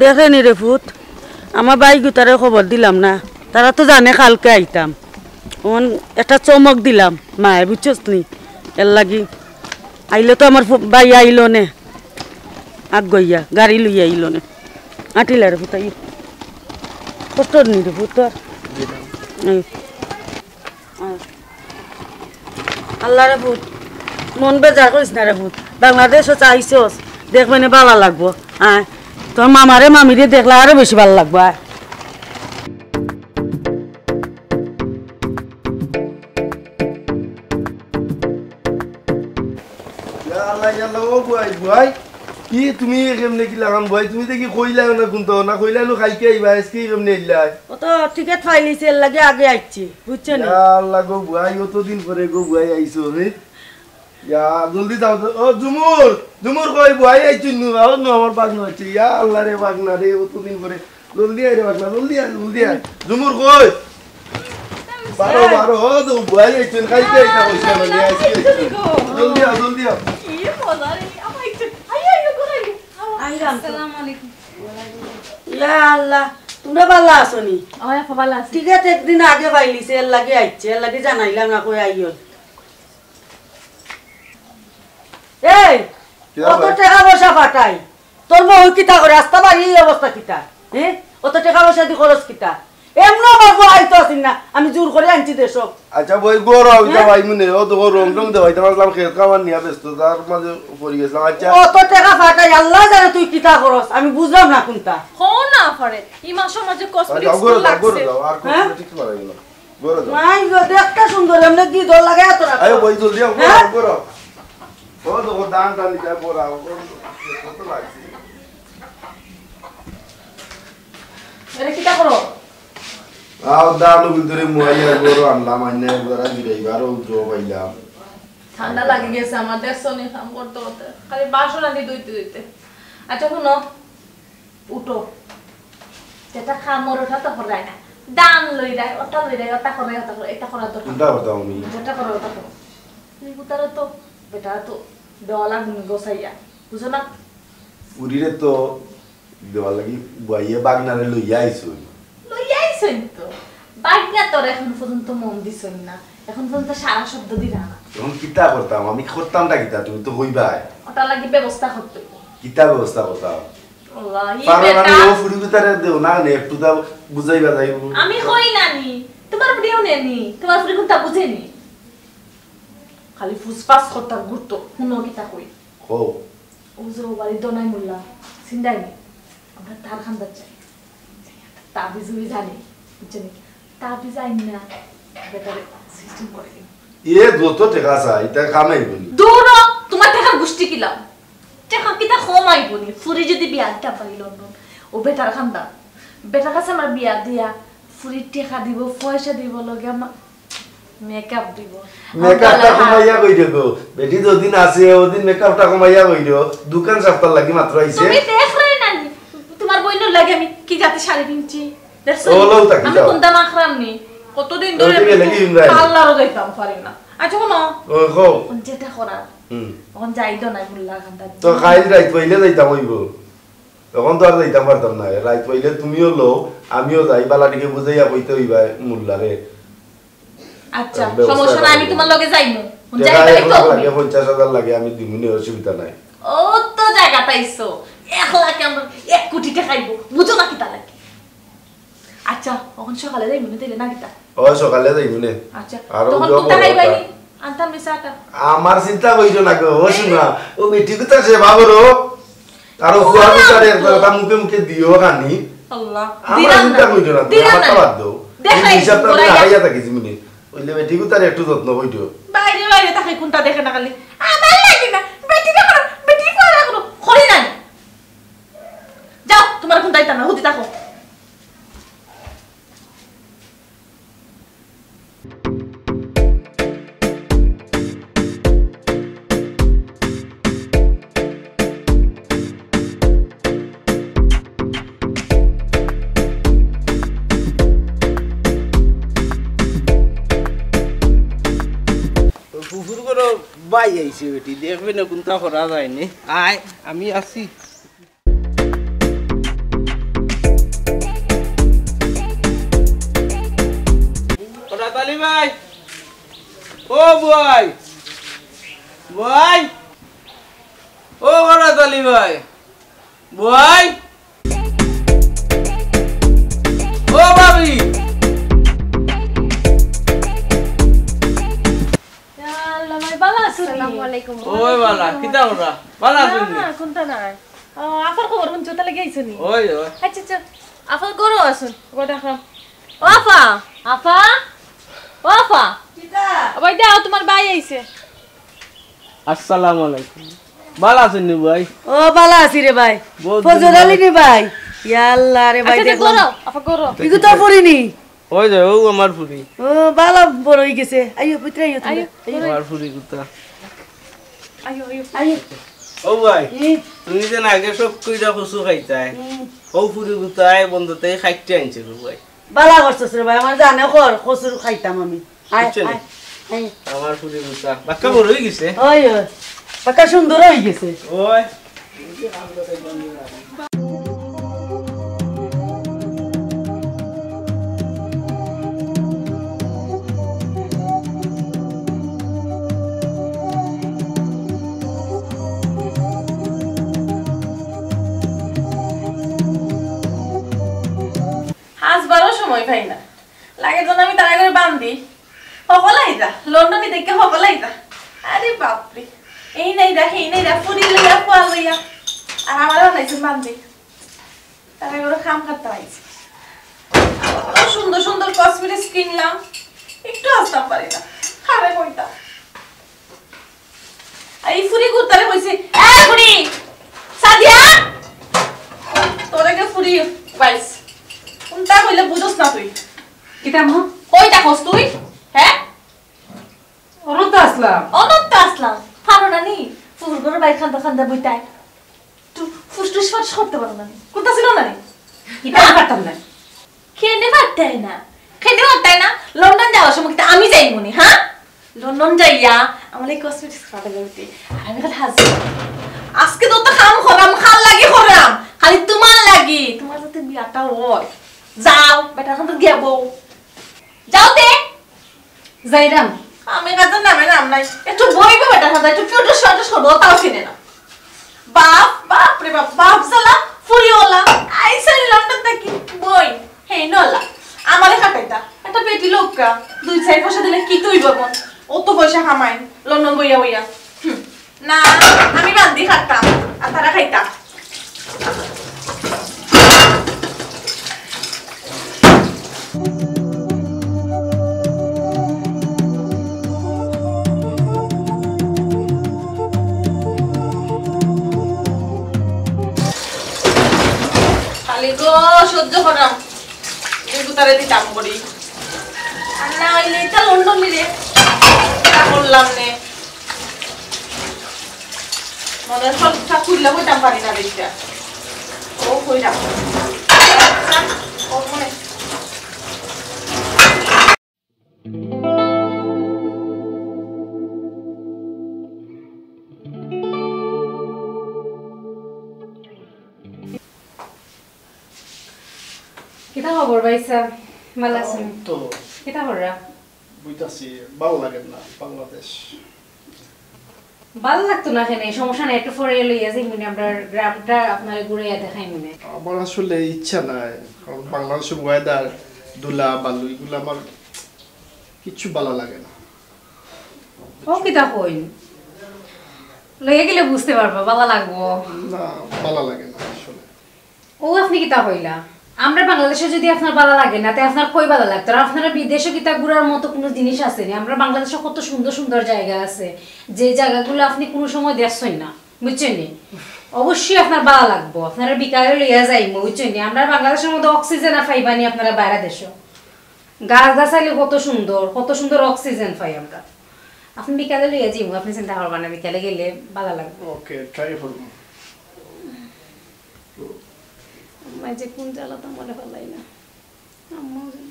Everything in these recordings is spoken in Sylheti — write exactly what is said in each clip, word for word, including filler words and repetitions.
দেখরে নি রে ফুত, আমার ভাইগুতারে খবর দিলাম না, তারা তো জানে কালকে আইতাম। অখন একটা চমক দিলাম মায়ে, বুঝছস নি? এরলাগি আইলে তো আমার ফু-, ভাই আইলো নে, আগ গইয়া গাড়ি লইয়া আইলো নে। আটিলা রে ফুত, আই। কষ্ট নি রে ফুত তোর? এই। আল্লাহ রে ফুত, মন বেজার করিস না রে ফুত। বাংলাদেশো চাইছস, দেখবে নে ভালা লাগবো। আয়, তোর মামারে মামিরে দেখলে আরো বেশি ভালা লাগবো। আয়। ইয়া আল্লাহ, ইয়া আল্লাহ, ও বুয়াই, বুয়াই। কি তুমি কেমনে কি লাগাম বুয়াই? তুমি দেখি কইলায় না কুন্তা, না কইলায় নু কাইলকে আইবা, আইজকে কেমনে আইলায়? ও তো টিকিট পাইলিছে, এরলাগি আগে আইছি, বুঝছো নি? ইয়া আল্লাহ গো বুয়াই, অতদিন পরে গো বুয়াই আইছো রে। ইয়া, জলদি যাও, যাও। ও জুমুর, জুমুর কই বুয়াই আইছো নু? আও নু আমার বাগনা আইছে। ইয়া আল্লাহ রে বাগনা রে, অতদিন পরে। জলদি আয় রে বাগনা, জলদি আয়, জলদি আয়। জুমুর কই? বারো, বারো, ও তো বুয়াই আইছো, কাইলকে আইতা কইছিলাম আমি, আইজকে আইছো। জলদি আও, জলদি আও। কি মজা রে, আমার একটু, I, I, I, I, I. আইলাম তো। আসসালামু আলাইকুম। ইয়া আল্লাহ, তুমরা ভালা আছো নি? ওই আপা ভালা আছি। টিকিট একদিন আগে পাইলিছে, এরলাগি আইছে, এরলাগি জানাইলাম না, কই আইও। এই, কিতা অত ভাই? টেকা পয়সা ফাটাই, তোর বউ কিতা করে? আস্তা বাড়ি এই অবস্থা কিতা? হ্যাঁ, অত টেকা পয়সা দি খরচ কিতা? এমনে আমার বউ আইতো আছিল না, আমি জোর করি আনছি দেশো। আচ্ছা, বই গরম, ইটা হ্যাঁ? ভাই মনে, ও তো রং টং দেওয়াইতে পারলাম, খেত খাবার নিয়ে ব্যস্ত, তার মাঝে পড়ি গেছিলাম। আচ্ছা। অত টেকা ফাটাই, আল্লাহ জানে তুই কিতা খরচ, আমি বুঝলাম না কুন্তা। হো না পারে, এই মাসের মাঝে আচ্ছা, cosmetics যাও, ঘরে যাও, লাগছে। ঘরে যাও, আর হ্যাঁ? Cosmetics মারাই না। ঘরে যাও। নাই গো, দেখতে সুন্দর, এমনে কি ডর লাগে এত রাখো? আরে বই জলদি আও, ঘরে হ্যাঁ? আও, ঘরে আও। ও তো, ও দান টান দিতে পড়া, ও কত লাগছে। এটা কিতা করো? আও, দান ভিতরে মুয়াইয়া ঘরে আনলাম, আইনা একবার জিরাইবার, ও জো পাইলাম। ঠান্ডা লাগি গেছে আমার, দেখছো নি কাম করতে করতে। খালি বাসন আনি ধুইতে ধুইতে। আচ্ছা, হুনো, উঠো। যেটা কামর ওটা তো করায় না। দান লইরায়, ওটা লইরায়, ওটা করায়, ওটা করায়, এটা করার দরকার। কোনটা করতাম আমি? যেটা করো, ওটা করো। তুমি কোথাও তো, বেটা তো দেওয়ালা গুনি গোসাইয়া। বুঝো না? ফুরিরে তো দেওয়ার লাগি বুয়াইয়ে বাগনারে লইয়া আইছইন। লইয়া আইছইন তো। বাগনা তোর এখন পর্যন্ত মন দিছইন না। এখন পর্যন্ত সারা শব্দ দিলা না। এখন কিতা করতাম? আমি করতামটা কিতা? তুমি তো কইবায়। ওটার লাগি ব্যবস্থা করতে অইবো। কিতা ব্যবস্থা করতাম? আল্লাহ, ই পারো না, বেটা। ও ফুরি ভিতরে দেও না, নে, একটু দাও, বুঝাইবা যাইবো। আমি কই না নি, তোমার ফুরিও নেনি, তোমার ফুরি কোনটা বুঝেনি? খালি ফুসফাস করতার গুরুত্ব, হুনো কিতা কই। কও। ও যে ও বাড়ির দনাই মোল্লা, সিন্দাই নি, আমরা তার খান্দাত যাই। তাবিজ উবিজ আনি, বুঝছো নি? তাবিজ আইন না, বেটারে system করে দিন। এ যত টেকা চায়, ইটা কামাই বলি। দূর হ, তোমার টেকার গুষ্টি কিলাম। টেকা কিতা কম আইবো নি? ফুরি যদি বিয়া দিতা পারি লন্ডন, ও বেটার খান্দা। বেটার কাছে আমার বিয়া দিয়া, ফুরি টেকা দিব, পয়সা দিব, লগে আমার makeup দিব। মেকআপটা কমাইয়া কই দেখো, বেটি যদিন আছে, ওদিন মেকআপটা কমাইয়া কই দেখো, দোকান সাপ্তার লাগি মাত্র আইছে। তুমি দেখরায় না নি? তোমার বইনর লাগি আমি কি জাতি শাড়ি পিনছি? দেখছো? ও, লও তাকি, আমি যাও। কোনটা মাখরাম নি? কতদিন ধরে ওদিকে আমি লাগি ইমরান। পার্লারও যাইতাম পারি না। আচ্ছা, হুনো। ও, কও। এখন যেটা করার, হুম। এখন যাই তো নাই মোল্লা খান্দাত। তো কাইল রাইত পাইলে যাইতাম অইবো। এখন তো আর যাইতাম পারতাম না। রাইত পাইলে তুমিও লও, আমিও যাই, বালাটিকে বুঝাইয়া কইতে অইবা মোল্লারে। আচ্ছা, ব্যবস্থা সমস্যা নাই, আমি করি। তোমার লগে যাইমু। টেকা যাইতাই এক তো লাখ তুমি। লাগে, পঞ্চাশ হাজার লাগে, আমি দিমুনে, অসুবিধা নাই। ও তো জায়গা পাইছো, এক লাখে আমরা এক কোটি টেকা আইবো, বুঝো না কিতা লাগে? আচ্ছা, এখন সকালে যাইমুনে, তাইলে না কিতা? ও, সকালে যাইমুনে। আচ্ছা, আর তখন ওই কোনটা খাইবাই কথা। নি? আনতাম নি চাটা? আমার চিন্তা কইরো না গো, ও শোনা, ও বেটি কোথা সে বাবরো? আর ও ফুয়ার বিচারে একটা কথা মুখে মুখে দিও খানি। আল্লাহ। আমার চিন্তা কইছো না, তুমি দিলাম আমারটা না। বাদ দাও। দেখাই এই হিসাবটা আমি হারাইয়া থাকি জীবনে। ওইলে বেটি তার একটু যত্ন কইছো। বাইরে বাইরে তাকে কোনটা দেখে না খালি। আমার লাগে না। বেটি দেখো না, বেটি পড়া করো। করি না। যাও, তোমার কোনটা দিতাম না, হুতি থাকো। ফুফুর ঘরো ভাই আইছে বেটি, দেখবে না কোনটা করা যায়নি। আয়, আমি আছি। ও ভাই, ভাই, ও করাত আলী ভাই, ভাই, ও ভাবি। ইয়া আল্লাহ, ভাই, ভালা আছো নি? আসসালামু আলাইকুম। ওই ভালা, কিতা করা? ভালা আছো নি? না, কুনতা নাই। ও, আফার খবর হুনছো, তাইলে গেছো নি? ওই, ওই। আচ্ছা, আচ্ছা। আফা ঘরো আছইন, ওগো দেখলাম। ও আফা, আফা, ও আফা। কিতা? ও ভাই, দাও, তুমার ভাই আইছে। আসসালামু আলাইকুম। ভালা আছইন নি ভাই? ও, ভালা আছি রে ভাই। বহুত দিন ফজল আলী বাদে। নি ভাই? ইয়া আল্লাহ রে ভাই, আচ্ছা, আচ্ছা, দেখলাম। ঘরো, আফা ঘরো। ইগু তো ফুরি নি? ওই যে, ও আমার ফুরি। ও, ভালা বড় অই গেছে। আইও, ভিতরে আইও তুমরা। আইও, আইও। ঘরো। আমার ফুরি কুত্তা। আইও, আইও। আইও। ও ভাই, হুম। তুমি যে আগে সব কইরা কচু খাইতায়, হুম। ও ফুরি কুত্তায় বন্দর থাকি কাইট্টা আনছে গো ভাই। ভালা করছস রে ভাই, আমার জানে কর, কচু খাইতাম আমি। আয়, বুঝছো নি? আয়, আয়। আমার ফুরি কুত্তা। বাক্কা বড় অই গেছে। ওই, ওই। বাক্কা সুন্দর অই গেছে। ওই। হাসবারও সময় পাই না। লাগে যেন আমি তাড়াতাড়ি বান্দি। হকল আইরা, লন্ডনি দেখি হকল আইরা। আরে বাপরে, এই নাইরা, হেই নাইরা, ফুরি লইয়া, ফুয়া লইয়া। আর আমারে বানাইছইন বান্দি। তারা করে কাম করতে আইছি। অত সুন্দর সুন্দর কসমেটিক্স কিনলাম, একটু হাসতাম পারি না। কারে কইতাম? আর এই ফুরি কুত্তারে কইছি, "এ ফুরি, সাদিয়া, তোরে কে ফুরি বাইস, কুনটা কইলে বুঝোস না তুই?" কিতা মা? কই থাকস তুই? হ্যাঁ? অনন্ত আসলাম। অনন্ত আসলাম। পারো না নি? ফুফুর ঘরর বাইর খান্দা খান্দা বইতায়। একটু ফুসটুস ফাটুস করতে পারো না নি? কুনতা ছিল না নি? কিতা আমি পারতাম না। কেনে পারতায় না? কেনে পারতায় না? লন্ডন যাওয়ার সময় কিতা আমি যাইমু নি, হ্যাঁ? লন্ডন যাইয়া আমার এই কসমেটিক্স খাটা লাগতে। আর আমি খালি হাসি। আজকে তো তো কাম করাম, কার লাগি করাম। খালি তুমার লাগি। তুমার যাতে বিয়াটা অয়। যাও, বেটার খান্দা গিয়া বও। যাও তে। যাইরাম। আমি কাজের নামে নাম নাই। একটু বইবো বেটার খান্দা, একটু ফটো শটো করবো, তাও চিনে না। বাপ, বাপ রে বাপ, বাপ জ্বালা, ফুরিওয়ালা, আইসেন লন্ডন থাকি, বই, হেই নলা। আমারে খাটাইতা, একটা বেটি লোককা, দুই চাইর পয়সা দিলে কিতা অইবো বন? অত পয়সা কামাইন, লন্ডন বইয়া বইয়া। হুম। না, আমি বান্দি খাটতাম, আর তারা খাইতা। খালি গো সহ্য করাম, এই গুতারে দিতাম করি। আর না অইলে ইতা লন্ডন নিলে, ইতা করলাম নে। মনে হয় সব কথা খুললে কইতাম পারি না দেখতে। ও কইরা। ও মনে। কিতা খবর ভাইসাব? ভালা আছইন? তো কিতা কররা? বইতাছি, ভালা লাগে না বাংলাদেশ। ভালা লাগতো না কেনে? সমস্যা নাই, একটু পরে লইয়া যাইমুনে, আমরার গ্রামটা আপনারে ঘুরাইয়া দেখাইমুনে। আমার আসলে ইচ্ছা নাই, কারণ বাংলাদেশের ওয়েদার, ধুলা, বালু, ইগুলা আমার কিচ্ছু ভালা লাগে না। ও কিতা কইন? লইয়া গেলে বুঝতে পারবা, ভালা লাগবো। না, ভালা লাগে না আসলে। ও আপনি কিতা কইলা? আমরা বাংলাদেশে যদি আপনার ভালা লাগে না, তে আপনার কই ভালা লাগতো? আর আপনারা বিদেশে কিতা ঘুরার মতো কুনু জিনিস আছে নি? আমরা বাংলাদেশে কত সুন্দর সুন্দর জায়গা আছে, যে জায়গাগুলো আপনি কুনু সময় দেখছইন না, বুঝছইন নি? অবশ্যই আপনার ভালা লাগবো, আপনারা বিকালে লইয়া যাইমু, বুঝছইন নি? আমরা বাংলাদেশের মতো অক্সিজেন আর পাইবা নি আপনারা বাইরে দেশো। গাছ গাছালি কত সুন্দর, কত সুন্দর অক্সিজেন পাই আমরা। আপনি বিকালে লইয়া যাইমু, আপনি চিন্তা করবা না, বিকালে গেলে ভালা লাগবো। ওকে, ট্রাই করবো। আম্মায় যে কোন জ্বালাটা মনে পারলাই না। আম্মাও যেন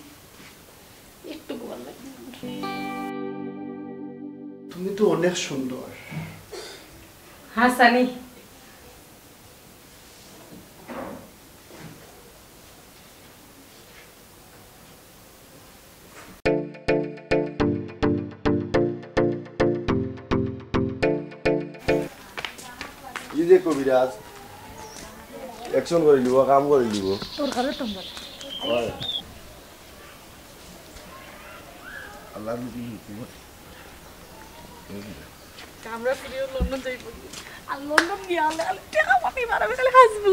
একটু গোয়াল লাগে না আমার। তুমি তো অনেক সুন্দর। হাসানি। যে কবিরাজ, অ্যাকশন করি দিব, কাম করি দিব। তোর ঘরে তোমরা। আল্লাহর নবী হুকুম। আমরা ফিরিও লন্ডন যাইব। আর লন্ডন গিয়া আলে আলে টেকা পাবি, মারা খালি হাসবো।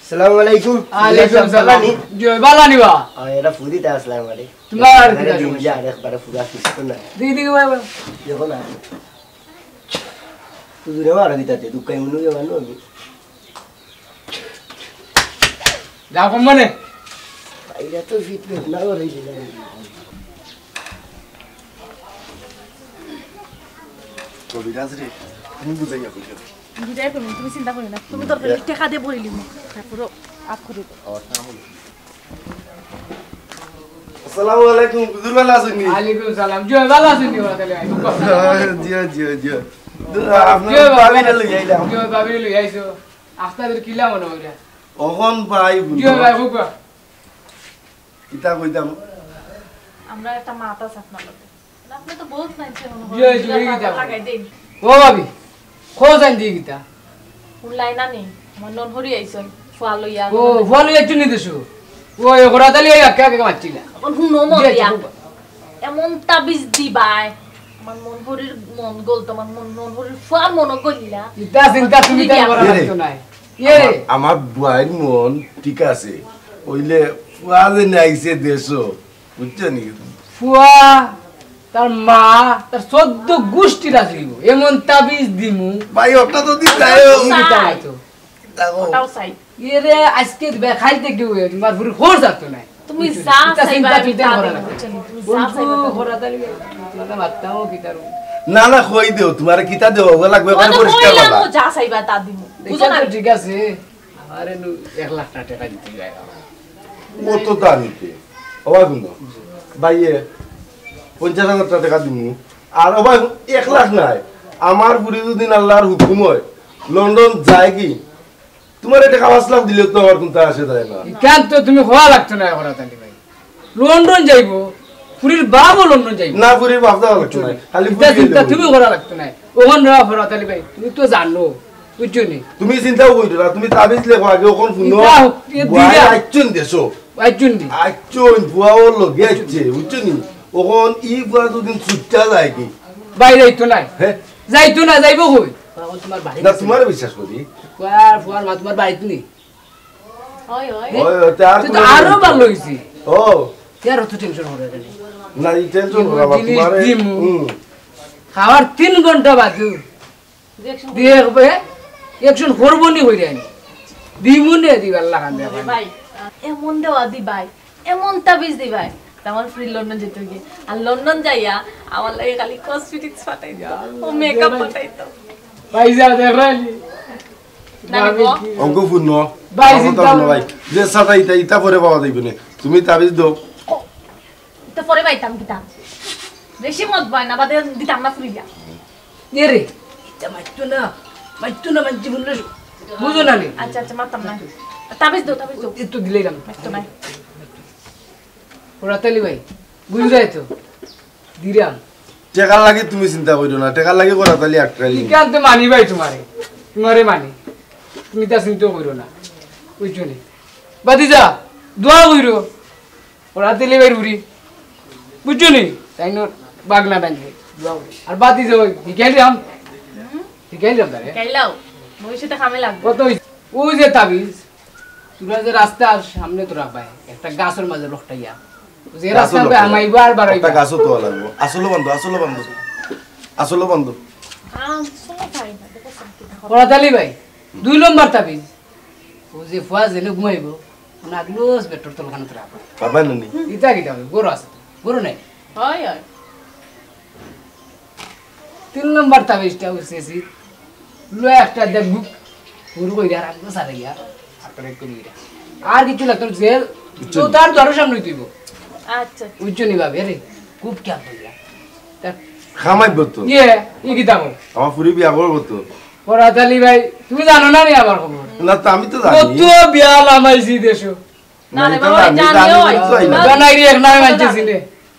সালামু আলাইকুম। আলাইকুম সালাম। বালানি? জি, বালানি বা। আরে, এটা ফুদিতে আসলাম আরে। তোমার আর কি আরে, আছে? দিন যা, আরে, একবারে ফুরা সুস্থ না। দি, দি, ভাই, ভাই। দেখো না। তুই দূরে মারা দিতাতে, দুঃখাই মনে হয়, মানো আমি। যা কম মানে? এটা তো ফিট না, না করে দিলাম। কবিরাজ রে, তুমি বুঝাইয়া কইছো। বুঝাই কইবো, তুমি চিন্তা করিও না। তুমি দরকার হলে টেকা দিয়ে বই লিমু। তারপরে আপ করে দেবো। আসসালামু আলাইকুম, হুজুর ভালা আছইন নি? ওয়ালাইকুম সালাম। জি, ভালা আছইন নি, ওরা তাহলে আইবো। জি, জি, জি। আপনার জি, বাবা, ভাবিরে লই আইলাম। জি, ভাবিরে লই আইছো। আস্তাদের কিলা মনে হয়? অখন ভাই, জি, ভাই, হুকুম। কিতা কইতাম? আমরা একটা মাত আছে আপনার লগে। আপনি তো বহুত মানছে মনে হয়। জি, জি, এই কিতা? লাগাই দিন। ও ভাবি, খোঁজ আন দিয়ে কিতা? উল্লাই না নি, আমার ননহরি আইছন, ফুয়া লইয়া। ও, ফুয়া লইয়া একটু নিয়ে দেশো। ও, এ ঘোড়া তালি এই আগে আগে মারছিল। এখন হুনো মন দিয়া। এমন তাবিজ দিবায়, আমার মনহরির মন গলতো, আমার মন, মনহরির ফুয়ার মন গলিলা। ইতা চিন্তা তুমি তাই করা লাগতো নাই। এ রে। আমার, আমার বুয়াইর মন ঠিক আছে, অইলে ফুয়া যে নাইছে দেশো, বুঝছো নি? ফুয়া, তার মা, তার চোদ্দ গুষ্টি রাজি অইবো। এমন তাবিজ দিমু। ভাই, ওটা তো দিতে হয়। দিতে হয় তো। দেখো। ওটাও চাই। এ রে, আজকে দিবা, খাইতে কি অইবো? তোমার বুড়ি খোঁজ আর তো নাই। তুমি যা চাইবা, আমি তা দিমু, বুঝছো নি? তুমি যা চাইবা, তা দিমু। বন্ধু, ঘোড়া তালি, তোমাকে মারতামও কি তার? না, না, কই দেও, তোমার কিতা দেও, ওগুলো লাগবে, ওখানে পরিষ্কার কইলাম, বালা। ও যা চাইবা, তা দিমু। বুঝো না? ঠিক আছে। আমারে নু এক লাখ টেকা দিতে অইবো। অত দাম নিতে? ও ভাই, হুনো। ভাইয়ে, পঞ্চাশ হাজার টেকা দিমু। আর ও ভাই, এক লাখ নায়। আমার ফুরি যদি আল্লাহর হুকুম হয়, লন্ডন যায় কি? তোমার টেকা পাঁচ লাখ দিলে তো আমার কুন্তা আসে যায় না। ইখান তো তুমি কওয়া লাগতো নায়, ঘোড়া তালি ভাই। লন্ডন যাইবো, ফুরির বাপও লন্ডন যাইবো। না, ফুরির বাপ যাওয়া লাগতো নায়। খালি ফুরি চিন্তা গেলে তুমি করা লাগতো নায়। ওখান রা ঘোড়া তালি ভাই, তুমি তো জানো, বুঝছো নি? তুমি চিন্তাও করিও না, তুমি তাবিজ লেখো আগে, ওখান হুনো। ইটা হোক, এ বুয়াই দিলা। আইছন দেশো। আইছন নি? আইছন, বুয়াও লগে আইছে, বুঝছো নি? ওখান ই বুয়া দুদিন ছুট্টা যায় কি? বাইরে যাইতো নায়। হ্যাঁ? যাইতো না, যাইবো কই? ওখান তোমার বাড়ি না, আছে। তোমারে বিশ্বাস করি। ফুয়ার, ফুয়ার মা তোমার বাড়িত নি? হয়, হয়। ওই, ওই, তে আর তুই তো কোনো আরো টেনশন ভালো নেই। হইছে। ও। তে আর অত টেনশন হবে না। না, এই টেনশন দিমু, করা বা জিনিস তোমারে, দিমু। হুম। খাওয়ার তিন ঘন্টা বাদে। দেখছো? দেখবে, একজন করবো নি হইরে আনি। দিমু নে দিবা আল্লাহ খান দেবা। ভাই, এমন দেওয়া দি ভাই, এমন তাবিজ দি ভাই। তা আমার ফুরি লন্ডন যেতে গিয়ে। আর লন্ডন যাইয়া আমার লাগে খালি কসমেটিক্স পাঠাই দাও। ও মেকআপ পাঠাই দাও। ভাই যা দেখো আনি। না, না, গো। অঙ্ক পূর্ণ। ভাই, আমার কথা চিন্তা হুনো ভাই। যে সাদা ইটা, ইটা পরে পাওয়া যাইবে না। তুমি তাবিজ দাও। তো পরে পাইতাম কিতা? বেশি মদ পায় না, বাদে দিতাম না ফুরিয়া। এ রে, ইটা মারতো না, মারতো না, মারছি বললে বুঝো না নি? আচ্ছা, আচ্ছা, মারতাম না। তাবিজ দাও, তাবিজ দাও। এই তো দিলাইলাম। মারতো না। ঘোড়া তালি ভাই, বুঝলে তো? দিরাম। টেকার লাগি তুমি চিন্তা করিও না, টেকার লাগি ঘোড়া তালি আটকাইলি। ইখান তো মানি ভাই তোমারে, তোমারে মানি। তুমি তা চিন্তা করিও না, বুঝছো নি? বাদি যা, দোয়া করিও। ঘোড়া তালি ভাইর ফুরি, বুঝছো নি? তাই নর বাগনা টানবে, দোয়া করিও। আর বাদি যা ওই, হিকাই দিলাম। হিকাই দিলাম তারে। হিকাইলাও, ভবিষ্যতে কামে লাগবে। কত ওই, ওই যে তাবিজ, তোরা যে রাস্তার সামনে তোরা ভাই, একটা গাছর মাঝে লটকাইয়া। যে গাছও রাস্তা লটকাইয়া। হামাইবা আর বাড়াইবা। একটা গাছও তো লাগবো। আসলে বন্ধু, আসলে বন্ধু। আসলে বন্ধু। আম, শোনো ভাই, দেখো সব কি দেখো। ঘোড়া তালি ভাই, দুই নম্বর তাবিজ। ও যে ফুয়া যেনে ঘুমাইবো, ও নাগলোস বেটর তলখানে তোরা। বাবা নানি। ইতা কিতা হবে? গরু আছে তো? গরু নাই? হয়, হয়। তিন নম্বর তাবিজটা উঠছে, লো একটা দেখ বুক, হুরু কইরা আর আগুন সারাইয়া, আর করে কমিরা। আর কিছু লাগতো না, জেল, বুঝছো তো নি? তার দরো সামনে তুইব। আচ্ছা। বুঝছো নি ভাবে রে? খুব খেয়াল করিয়া। তা খামাইব তো। ইয়ে, ই কি দাম? আমার ফুরি বিয়া করব তো। ওরা তালি ভাই, তুমি জানো না রে আমার খবর? না তো, আমি তো জানি। কত বিয়া লামাইছি দেশো। না না, রে এটা বাবা, জানি, জানিও জানি, হয়। বুঝছো না? দোনাই রে এক নামে মানছে চিনে।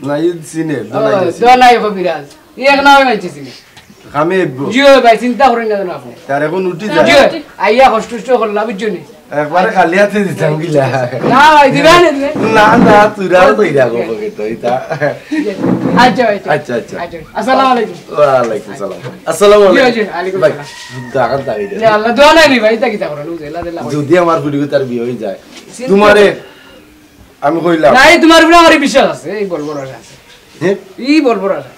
না, ই চিনে, ও, দোনাই চিনে। দোনাই কবিরাজ। ই এক নামে মানছে চিনে। খামে এবো। জি অয় ভাই, চিন্তা করইন না যেন আপনে। তার এখন উঠি যায়। জি অয়, আইয়া কষ্ট কষ্ট করলা, বুঝছো নি? একবারে খালি হাতে দিতাম গিলা। না ভাই, দিবা না, দিবা না। না, না, তুই রাও তো ইরা গো পকেট, ইতা। আচ্ছা ভাই, আচ্ছা, আচ্ছা। আচ্ছা, আসসালামু আলাইকুম। ওয়ালাইকুম সালাম। আসসালামু জি, আলাইকুম। জি, আলাইকুম ভাই, আসসালাম। দাঁড়ান, দাঁড়ান। ইয়া আল্লাহ, দোয়া নাই নি ভাই, ইতা কিতা করেন, বুঝে, ইলা দিলা। যদি আমার ফুড়ি তার বিয়া অই যায়, চিন্তা তোমারে করো। আমি কইলাম। না, এই তোমার উপরে আমার বিশ্বাস আছে, এই বলবো না আছে। হ্যাঁ? এই বলবো না আছে।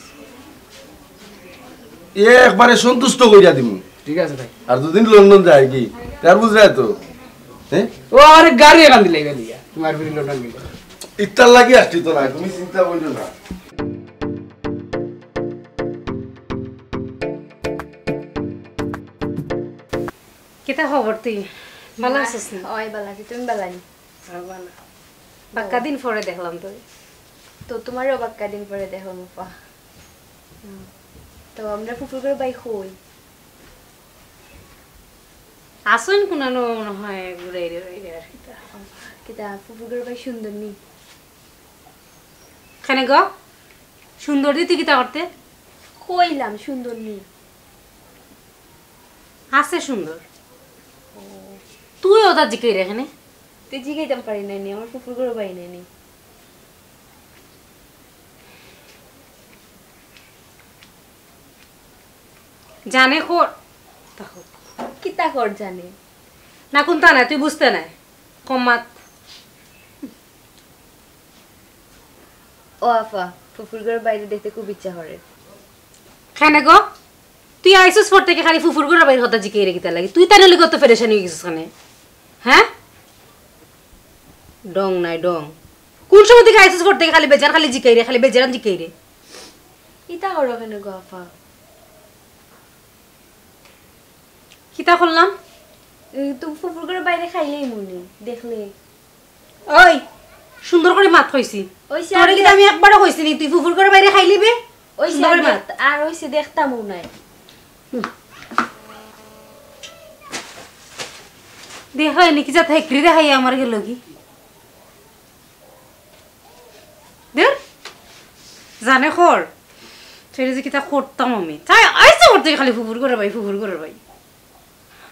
এ একবারে সন্তুষ্ট কইরা দিমু। ঠিক আছে ভাই। আর দুদিন লন্ডন যায় কি? তার বুঝরায় তো? হ্যাঁ? ও আরে গাড়ি এখান দিলে এবার দিয়া। তোমার ফিরি লন্ডন গেলে। ইতার লাগি আসছি তো না, তুমি চিন্তা করিও না। কিতা খবর তুই? ভালা আছস নি? অয়, ভালা আছি। তুমি ভালা নি? আর ভালা। বাক্কা দিন পরে দেখলাম তোরে। তো তোমারেও বাক্কা দিন পরে দেখলাম, আপা। তো আমরা ফুফুর ঘরর ভাই কই? আছইন কুনানো মনে হয় ঘুরাইরে উড়াইরে আর কিতা। কিতা ফুফুর ঘরর ভাই সুন্দর নি? কেনে গো? সুন্দর দি তুই কিতা করতে? কইলাম সুন্দর নি। আছে সুন্দর। তুই ওটা জিকাইরে কেনে? তুই জিকাইতাম পারি নাই নি, আমার ফুফুর ঘরর ভাই নাই নি। জানে খর। কিতা খর জানে? না কুন্তা না, তুই বুঝতে নাই। কম মাত। ও আফা, ফুফুর ঘরর ভাইরে দেখতে খুব ইচ্ছা করে। কেনে গো? তুই আইছস পর থাকি খালি ফুফুর ঘরর ভাইর কথা জিকাইরে কিতার লাগি? তুই তাইর লাগি অত পেরেশান অই গেছস কেনে? হ্যাঁ? ডং নাই ডং। কোন সময় থাকি আইছস পর থাকি খালি বেজান খালি জিকাইরে, খালি বেজান জিকাইরে? ইতা করো কেনে গো আফা? কিতা করলাম? এই তো ফুফুর ঘরর ভাইরে খাইলেই মনে, দেখলে। ওই, সুন্দর করি মাত কইছি। ওই সে তোরে আমি কিন্তু আমি একবারও কইছি নি, তুই ফুফুর ঘরর ভাইরে খাইলিবে? ওই সে সুন্দর করি আমি মাত। আর ওই সে দেখতামও নাই। দেখায় নি কিতা হেকরি দেখাই আমার গেল কি? দূর। জানে খর। তোরে যে কিতা করতাম আমি। তাই আইছে পর থাকি খালি ফুফুর ঘরর ভাই, ফুফুর ঘরর ভাই।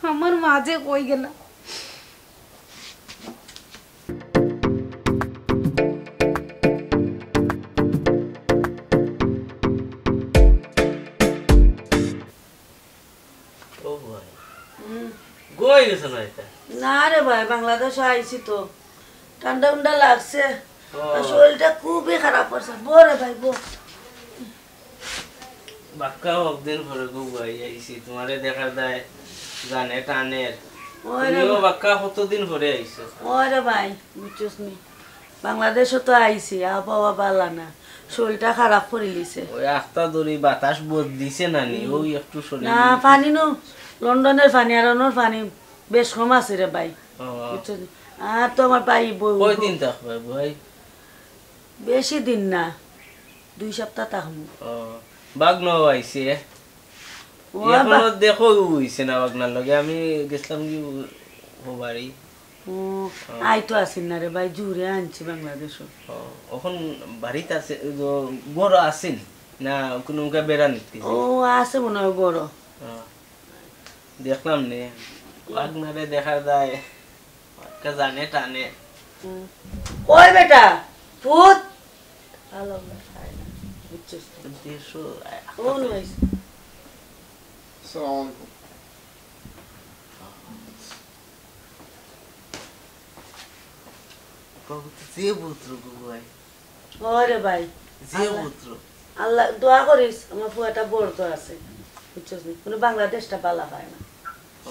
আমার মা যে কই গেলা? ও ভাই। হুম। গই গেছো না এটা? না রে ভাই, বাংলাদেশো আইছি তো। ঠান্ডা উন্ডা লাগছে। ও। আর শরীরটা খুবই খারাপ করছে। বো রে ভাই, বো। বাক্কা অকদিন পরে গো ভাই আইছি। তোমারে দেখার দায় জানে টানের। ওই রে তুমিও ভাই। বাক্কা কতদিন পরে আইছো? ওই রে ভাই, বুঝছস নি? বাংলাদেশো তো আইছি, আবহাওয়া বালা না, শরীরটা খারাপ করিলিছে। ওই আখতা দড়ি বাতাস বদ দিছে না নি, হুম। ওই একটু শরীর না, পানি নু, লন্ডনর পানি আর অনর পানি বেশ কম আছে রে ভাই। ও। বুঝছো নি? আর তো আমার ভাই বউ। কয়দিন থাকবে ভাই? বেশি দিন না, দুই সপ্তাহ থাকমু। ও, বাগনাও আইছে। ও, এখনো বা- দেখো অইছে না বাগনার লগে। আমি গেছিলাম কি ও বাড়ি। ও, ও। আই তো আছি না রে ভাই, জুরে আনছি বাংলাদেশো। ও, অখন বাড়িত আছে, ও, ঘরো আছেন না কোনো উনকা বেড়া নিতে? ও, আছে মনে হয় ঘরো। ও, দেখলাম নে, বাগনারে দেখা যায়। কে জানে টানে। হুম। ওই বেটা, ভূত। ভালো না, খায় না। বুঝছিস তো? দেড়শো, ও নয়। আসসালামু আলাইকুম। বাবু তো যে ভূত রে বাবু ভাই। ওরে ভাই, যে আল্লাহ, পুত্র। আল্লাহ, দোয়া করিস, আমার ফুয়াটা বড় তো আছে, বুঝছস নি? কোনো বাংলাদেশটা বালা পায় না। ও,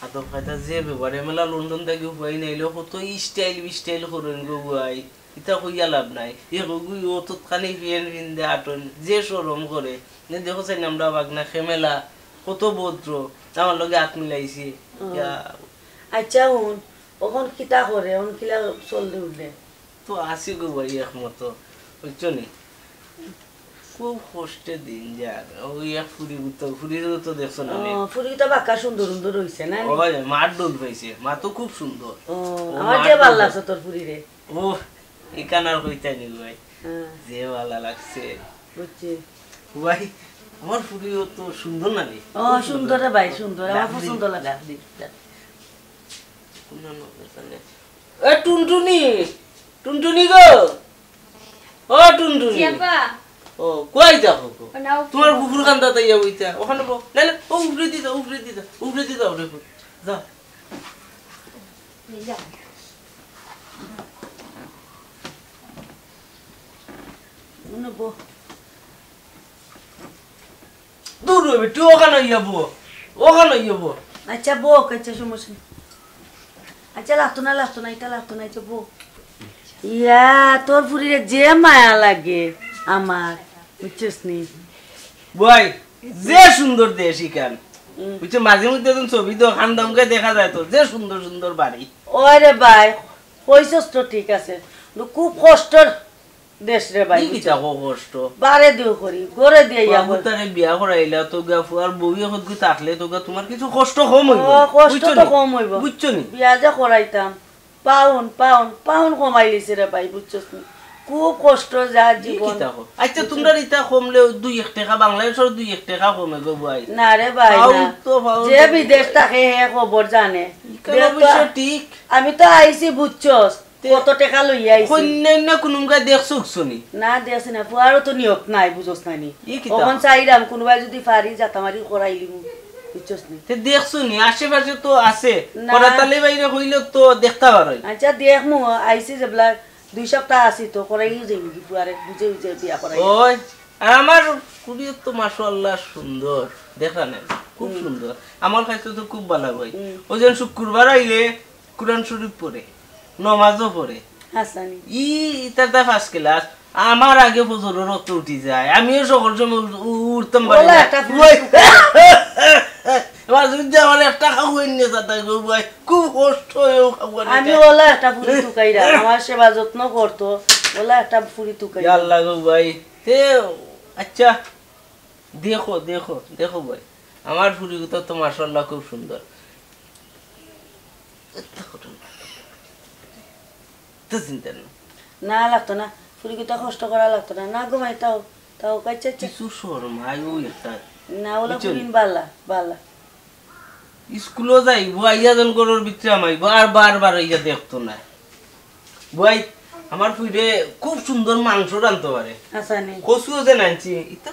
আদব কায়দা যে ব্যবহার, এমেলা লন্ডন থাকি ফুয়াই নাইলে কত স্টাইল বিস্টাইল করেন গো বুয়াই, ইতা কইয়া লাভ নাই। এ গো গুই ও তো খালি ফিয়েন ফিন্দে আটন, যে শরম করে, নে দেখো চাই আমরা বাগনা খেমেলা, কত ভদ্র, আমার লগে আত মিলাইছে। ও। ইয়া। আচ্ছা, হুন, অখন কিতা করে, অখন কিলা চলতে উঠলে? তো আছি গো ভাই একমতো, বুঝছো নি? খুব কষ্টে দিন যার। ওই এক ফুরি গুতো, ফুরিরও তো দেখছো না নি? ও, ফুরি গুতো বাক্কা সুন্দর সুন্দর হইছে না নি? ওই মার ডুল পাইছে, মা তো খুব সুন্দর। ও, ও আমার মার যে ভালা ডুল। লাগছে তোর ফুরিরে। ও, ইখান আর কইতাই নি গো ভাই। হ্যাঁ। যে ভালা লাগছে। বুঝছি। ভাই, আমার ফুরিও তো সুন্দর না রে? ও, খুব সুন্দর রে ভাই, সুন্দর। আমার লাভলি, পছন্দ লাগে। Lovely, lovely. কোন নাম জানে? এ টুনটুনি, টুনটুনি গো, ও টুনটুনি। জি আব্বা। ও, কই যাও গো? ও, নাও। তোমার ফুফুর কান্দাত আইয়া বইতা, ওখানে বও। না, না, ও উপরে দি যাও, উপরে দি যাও, উপরে দি যাও রে ফুফু। যাও। এই যাও। মনে বও। দূর অইবে, তুই ওখানে ইয়া বো, ওখানে ইয়া বো। আচ্ছা, বো, আচ্ছা, সমস্যা নাই। আচ্ছা, লাগতো না, লাগতো না, এটা লাগতো না, আচ্ছা, বো। ইয়া, তোর ফুরিরে যে মায়া লাগে আমার, বুঝছস নি? বই, যে সুন্দর দেশ ইখান। হুম। বুঝছো, মাঝে মধ্যে যখন ছবি তো খান্দামকে দেখা যায় তো, যে সুন্দর সুন্দর বাড়ি। ওরে ভাই, কইছস তো ঠিক আছে, কিন্তু খুব কষ্টর দেশ রে ভাই, ই কিতা বুঝছো? কো কষ্ট? বারে দিও করি, ঘরে দিয়া ইয়া বাবু কর। তারে বিয়া করাইলা তো গা, ফুয়ার বউ এখন কি থাকলে তো গা, তোমার কিছু কষ্ট কম হইব। ও, কষ্ট বুঝছো তো নি? কম হইব। বুঝছো নি? বিয়া যে করাইতাম, পাউন, পাউন, পাউন কমাই লিছে রে ভাই, বুঝছস নি? খুব কষ্ট যা ই জীবন। কিতা কো? আচ্ছা, বুঝছো? তোমরা ইতা কমলে দুই এক টাকা, বাংলাদেশের দুই এক টাকা কমে গো ভাই। না রে ভাই, পাউন না। তো পাউন যে তো বিদেশ ভাই। থাকে হে খবর জানে। ইখান দেখ তো, অবশ্য ঠিক। আমি তো আইছি, বুঝছস? তে কত টেকা লইয়া আইছি? কন্যা না কুনুমকা দেখছো উকছো নি? না, দেখছি না। ফুয়ারও তো নিয়ত নাই, বুঝোস না নি? ই কিতা? অখন চাইরাম, কুনুবায় যুদি পারি, জাতামারি করাইলিমু, বুঝছস নি? তে দেখছো নি? আশেপাশে তো আছে। না। করাতালি বাইরে কইলে তো দেখতা পারো। আচ্ছা, দেখমু, আইছি যেবলা দুই সপ্তাহ আছি তো, করাইও যাইমু কি ফুয়ারে, বুঝে বুঝে বিয়া করাই। ওই, আর আমার ফুরিও তো মাশাআল্লাহ সুন্দর, দেখা নাই, খুব হুম। সুন্দর। আমার কাছে তো খুব ভালা অয়। হুম। ওই যেন শুক্রবার আইলে কোরআন শরীফ পড়ে, নমাজও পড়ে। হাসানি। ই, ইতার তা first class। আমার আগে ফজরর রক্ত উঠি যায়, আমিও সকল সময় উ-, উ-, উঠতাম পারি ওলা না। একটা ফুরি ওই। তুকাই। এবার যদি আমার একটা খাওয়াই নিয়ে যেতে গো ভাই, খুব কষ্ট অয় ও খাওয়ানি আমি খাই। ওলা একটা ফুরি তুকাইরা, আমার সেবা যত্ন করতো, ওলা একটা ফুরি তুকাইরা। ইয়া আল্লাহ গো ভাই, তে, আচ্ছা, দেখো, দেখো, দেখো ভাই, আমার ফুরিগুতা তো মাশাআল্লাহ খুব সুন্দর। তো চিন্তা না। না, লাগতো না। ফুরিগুতা কষ্ট করা লাগতো না। না, ঘুমাই, তাও, তাও, আচ্ছা, আচ্ছা। কিছু শরমায় ওই একটা। না, ওলা বুঝছো? ফুরিন বালা, বালা। স্কুলও যাইবো, আইয়া যেন ঘরর ভিতরে হামাইবো, আর বারবার আইয়া দেখতো না। বুয়াই, আমার ফুরিয়ে খুব সুন্দর মাংস রানতো পারে। আচ্ছা, নি। কচুও যে নানছি, ইতা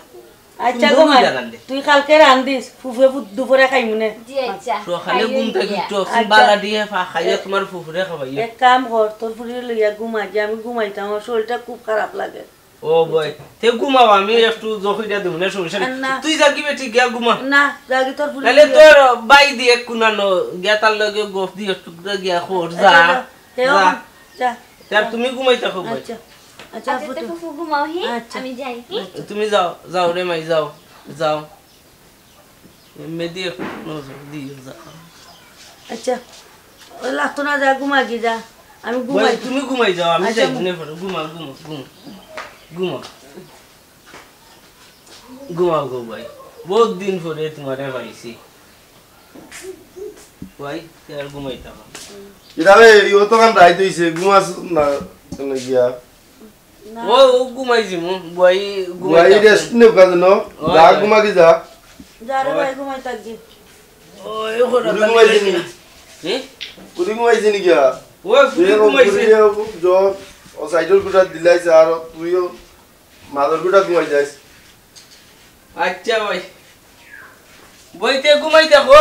আচ্ছা সুন্দর গো মা, করে রান্ধে। তুই কালকে রান্ধিস, ফুফুয়ে ফু-, দুপুরে খাইমু নে। জি, আচ্ছা। সকালে খাইও ঘুম থাকি গিয়া। উঠো, আচ্ছা। বালা দিয়া ফা-, খাইয়া এক, তোমার ফুফুরে খাবাইও। এক কাম কর, তোর ফুরিরে লইয়া ঘুমা গিয়া, আমি ঘুমাইতাম, আমার শরীরটা খুব খারাপ লাগে। ও বই, তে ঘুমাও, আমি একটু জখিটা দেবো না, সমস্যা নেই। আর না। তুই যাগি বেটি, গিয়া ঘুমা। না, যাগি তোর ফুরি তাহলে গিয়া। তোর বাই দিয়ে কুনানো, গিয়া তার লগে গফ দিয়ে একটু গিয়া খোর, আচ্ছা, যা, যা। হে যা। বাবা, যা। তে আর তুমি ঘুমাই থাকো বই। আচ্ছা। আচ্ছা, আচ্ছা, আপু তে তো ফুফু ঘুমাও, হি? আচ্ছা। আমি যাই, হি? তুমি যাও, যাও রে মাই, যাও, যাও। মেদি একটু নজর দিও, যাও। আচ্ছা, ওই লাগতো না, যা ঘুমা গি যা, আমি বই, ঘুমাই। তুমি ঘুমাই যাও, আমি আচ্ছা, যাই ঘুম- ঘুমে পড়ো। ঘুমাও, ঘুমাও, ঘুমাও, ঘুমাও। ঘুমাও গো ভাই, বহুত দিন পরে তোমারে পাইছি। ভাই, তে আর ঘুমাইতাম না। ইরা রে, ই অতখান রাইত অইছে, ঘুমাস না কেনে গিয়া? না। ও, ও ঘুমাই যিমু, বুয়াই ঘুমাই বুয়াই থাকছে। Rest নেও কাজ ন? ওই, যা ওই। ঘুমা কি যা। যা রে ওই। ভাই, ঘুমাই থাক গি। ওই, ও ঘরে ঘুরি তালি ঘুমাই লাগছে যিনি। না। হে? ঘুরি ঘুমাই যিনি গিয়া। ওই, ঘুরি তুই এখন ঘুমাইছে। ঘুরি যাও, জ্বর, ও সাইডর গুটা দিলাইছে আর তুইও মাথার গুটা ঘুমাই যাস। আচ্ছা ভাই। বইতে ঘুমাই থাকো।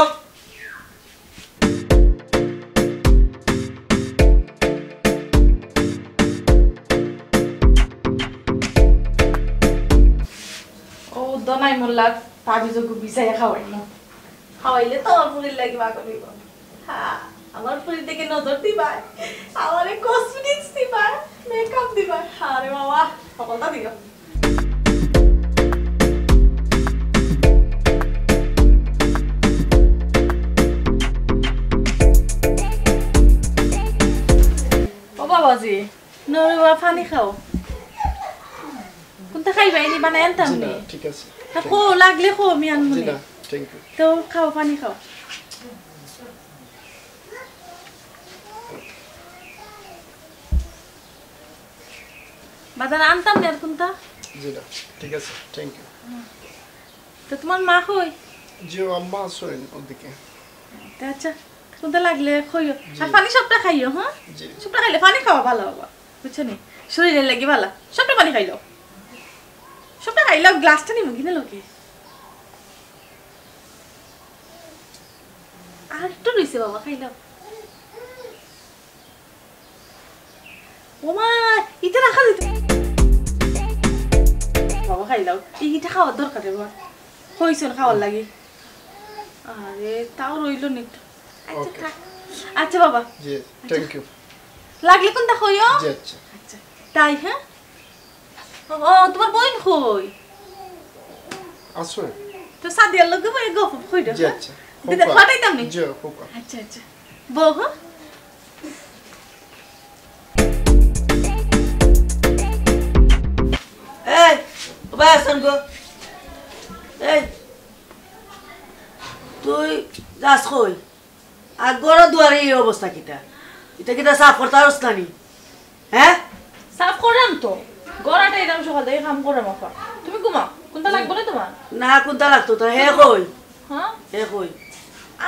ও দনাই মোল্লার তাবিজ গু বিছাইয়া খাওয়াইল। খাওয়াইলে তো আমার ফুরির লাগি পাগল অইব। হ্যাঁ, আমার ফুরির দিকে নজর দিবা, আমারে cosmetics দিবা, makeup দিবা। আরে বাবা, সকলটা দিও। ও বাবাজি, নরে বাবা, পানি খাও। কুনটা খাইবা? এনে বানাই আনতাম জি না, নি। ঠিক আছে। তা খো, লাগলে খো, আমি আনবো জি নে। না, thank you। তো খাও, পানি খাও। বাজার আনতাম নি আর কুনটা? জি না, ঠিক আছে, thank you। তোমার মা কই? জি, ও আম্মা আছইন ওদিকে। তে আচ্ছা, কুনতা লাগলে কইও। আর জি। পানি সবটা খাইও, হ্যাঁ? জি। সবটা খাইলে পানি খাওয়া ভালা বাবা। বুঝছো নি? শরীরের লাগি ভালা। সবটা পানি খাইলাও। সবটা খাইলাও, গ্লাসটা নিমু কিনা লগে। আর একটু রইছে বাবা, খাইলাও। ও মা, ইটা রাখা দিত। বাবা খাইলাও, এই ইটা খাওয়ার দরকার রে বাবা। কইছন খাওয়ার লাগি। আরে, তাও রইল নি একটু। আচ্ছা, OK। থাক। আচ্ছা বাবা। জি, thank you। লাগলে কুনতা কইও। জি, আচ্ছা। আচ্ছা, তাই, হ্যাঁ? ও, ও, তোমার বইন কই? আছে। তো সাদিয়ার লগে বই গপ কই রে, জি, হ্যাঁ? আচ্ছা। দিদা, খোকা। পাঠাইতাম নি? জি, খোকা। আচ্ছা, আচ্ছা। বউ, হ্যাঁ? এই, ও ভাই আছইন গো। এই, তুই যাস কই? আর ঘর দুয়ারে এই অবস্থা কিতা? ইটা কিতা সাফ করতা পারস না নি? হ্যাঁ? সাফ করলাম তো। ঘর আটাইলাম সকাল থাকি, কাম করলাম আপা। তুমি ঘুমাও। কুনতা লাগবো না তোমার? না, কুনতা লাগতো তো? হে কই? হ্যাঁ? হে কই?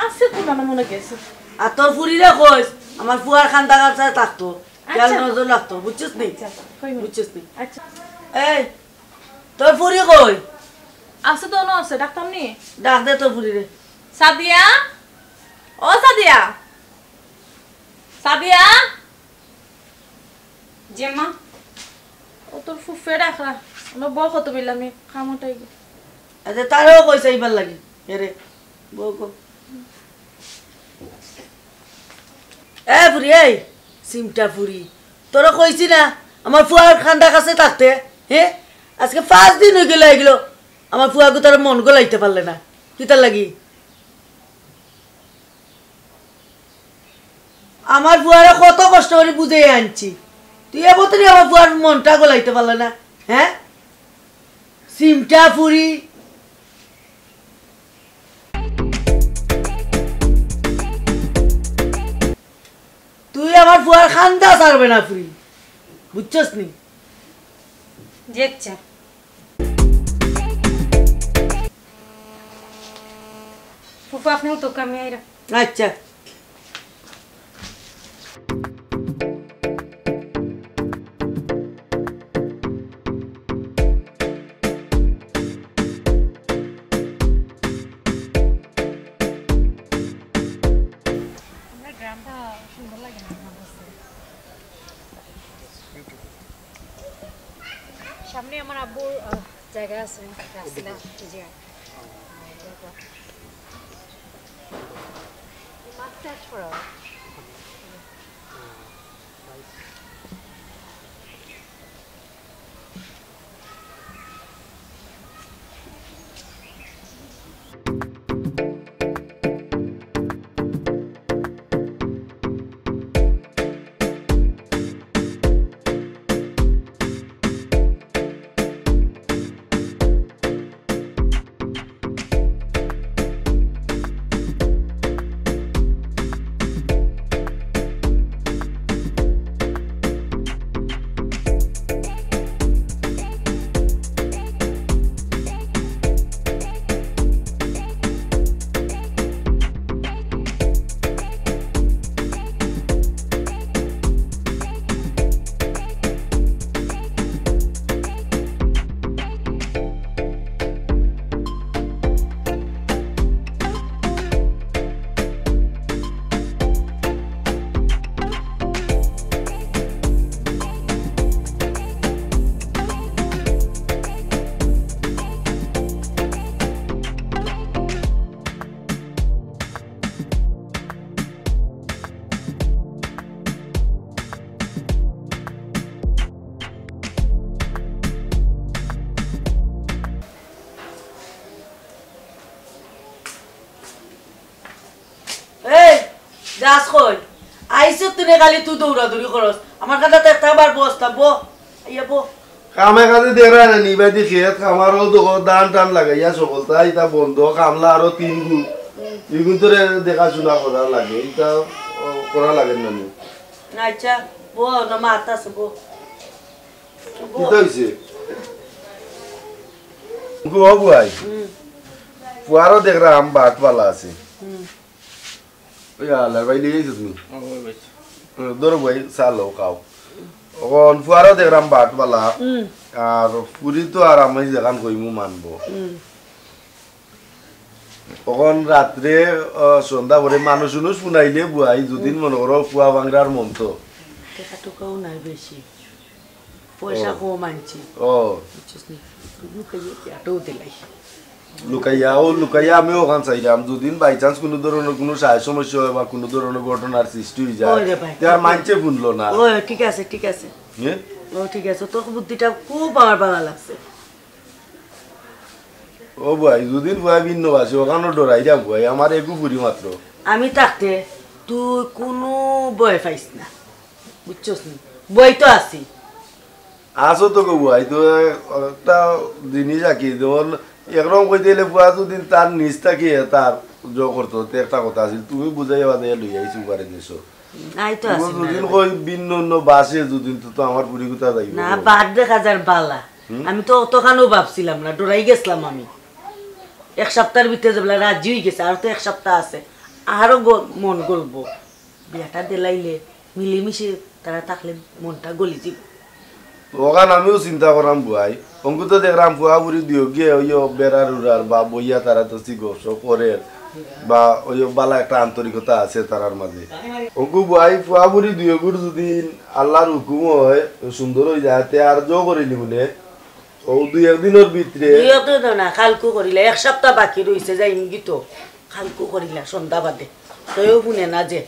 আছে কুনানো মনে গেছে। আর তোর ফুরিরে কইস, আমার ফুয়ার কান্দা কাছে থাকতো। খেয়াল আচ্ছা। নজর রাখতো, বুঝছস নি? আচ্ছা, আচ্ছা, কই নি? বুঝছস নি? আচ্ছা। এই, তোর ফুরি কই? আছে তো, অনো আছে, ডাকতাম নি? ডাক দে তোর ফুরিরে। সাদিয়া, ও সাদিয়া, সাদিয়া। জি মা। ও তোর ফুফে ডাকরা, আমরা বউ কত বললাম, আমি কাম উঠাই গি। আচ্ছা, তারেও কইছে এইবার লাগি। এরে, বউ কো। এ ফুরি, এই, সিমটা ফুরি। তোরা কইছি না, আমার ফুয়ার কান্দা কাছে থাকতে, হ্যাঁ? আজকে পাঁচ দিন হয়ে গেল এগুলো। আমার ফুয়াগু তার মন গলাইতে পারলে না। কিতার লাগি? আমার ফুয়ারে কত কষ্ট করি বুঝাই আনছি। তুই এবতরি আমার ফুয়ার মনটা গলাইতে পারলে না, হ্যাঁ? সিমটা ফুরি। তুই আমার ফুয়ার কান্দা ছাড়বে না ফুরি। বুঝছস নি? জি আচ্ছা। ফুফু, আপনিও তো কামে আইরা। আচ্ছা। আমার গ্রামটা সুন্দর লাগে না আমার কাছে। সামনে আমার আব্বুর, আহ, জায়গা আছে, রাসেলা। জি। মাছ চাষ করা হয়। এই, যাস কই? আইছত তুই খালি তুই দৌড়াদৌড়ি করস। আমার কাছে তো একটা বার বস না, বো। আইয়া বো। কামে কাজে দেরা না নি, বাদি খেত খামারও তো ধান টান লাগাইয়া সকল, তাই ইতা বন্ধ, কামলা আরো তিন গুণ। ইগুন তোরে দেখাশোনা করা লাগে, ইতা, ও, করা লাগে না নি। আচ্ছা, বো, না মাত আছে, বো। কিতা হইছে? গো বুয়াই। হুম। ফুয়ারও দেখরাম বাট বালা আছে। হুম। ওই আলার ভাই লই আইছো তুমি? ও, ওই ভাই। হুম, ধরো ভাই, চা লও, খাও। অখন ফুয়ারও দেখরাম বাট বালা। হুম। আর ফুরি তো আর আমি যেখান কইমু মানবো। হুম। অখন রাত্রে, আহ, সন্ধ্যা পরে মানুষ উনুষ ফুনাইলে বুয়াই যুদিন মনে করো ফুয়া ভাংরার মন তো। টেকা টুকাও নাই বেশি। পয়সা ও। কম আনছি। ও। বুঝছস নি? লুকাইয়া কি আটাও দিলাই। লুকাইয়া, ও লুকাইয়া আমি অখান চাইরাম। যুদিন by chance কুনু ধরনর কুনু সায় সমস্যা অয় বা কুনু ধরনর ঘটনার সৃষ্টি অই যায়, ওই রে ভাই। তে আর মানষে ফুনলো না। ওই, ঠিক আছে, ঠিক আছে। হ্যাঁ? ও, ঠিক আছে। তোর বুদ্ধিটা খুব আমার ভালা লাগছে। ও ভাই, যুদিন ভাই ভিন্ন বাসে, অখানও ডরাইরাম ভাই, আমার এগু ফুরি মাত্র। আমি থাকতে তুই কুনু ভয় পাইস না, বুঝছস নি? ভয় তো আছি। আছো তো গো ভাই, তো একটা জিনিস আর কি, যেমন একরকম কইতে গেলে ফুয়া যুদিন তার নিজ থাকি তার জো করতো, তে একটা কথা আছিল, তুমি বুঝাইয়া বাজাইয়া লই আইছো পারে দেশো। আই তো তুমি আছি না যুদিন রে ভাই। কই ভিন্ন অন্য বাসে যুদিন তো, তো আমার ফুরি কুথা যাইবো না, গো। বাদ দেখা যার বালা। হুম? আমি তো অতখানও ভাবছিলাম না, ডরাই গেছিলাম আমি। এক সপ্তাহর ভিতরে যেবলা রাজি অই গেছে, আর তো এক সপ্তাহ আছে, আরো গ-, মন গলবো। বিয়াটা দিলাইলে মিলেমিশে তারা থাকলে মনটা গলি যাইবো। অখান আমিও চিন্তা করাম বুয়াই। অঙ্কু তো দেখরাম ফুয়া ফুরি দিও গিয়ে ওই বেড়ার উড়ার বা বইয়া তারা তো সি গপসপ করের বা ওই বালা একটা আন্তরিকতা আছে তারার মাঝে। অঙ্কু বুয়াই ফুয়া ফুরি দিও গুর যদি আল্লাহর হুকুম হয় সুন্দর অই যায়, তে আর জো করিলি বুলে ও দুই একদিনর ভিতরে। দুই একদিন তো না, কালকু করিলে, এক সপ্তাহ বাকি রইছে, যাইমগি তো। কালকু করিলা সন্ধ্যা বাদে। তয়ও হুনে না যে।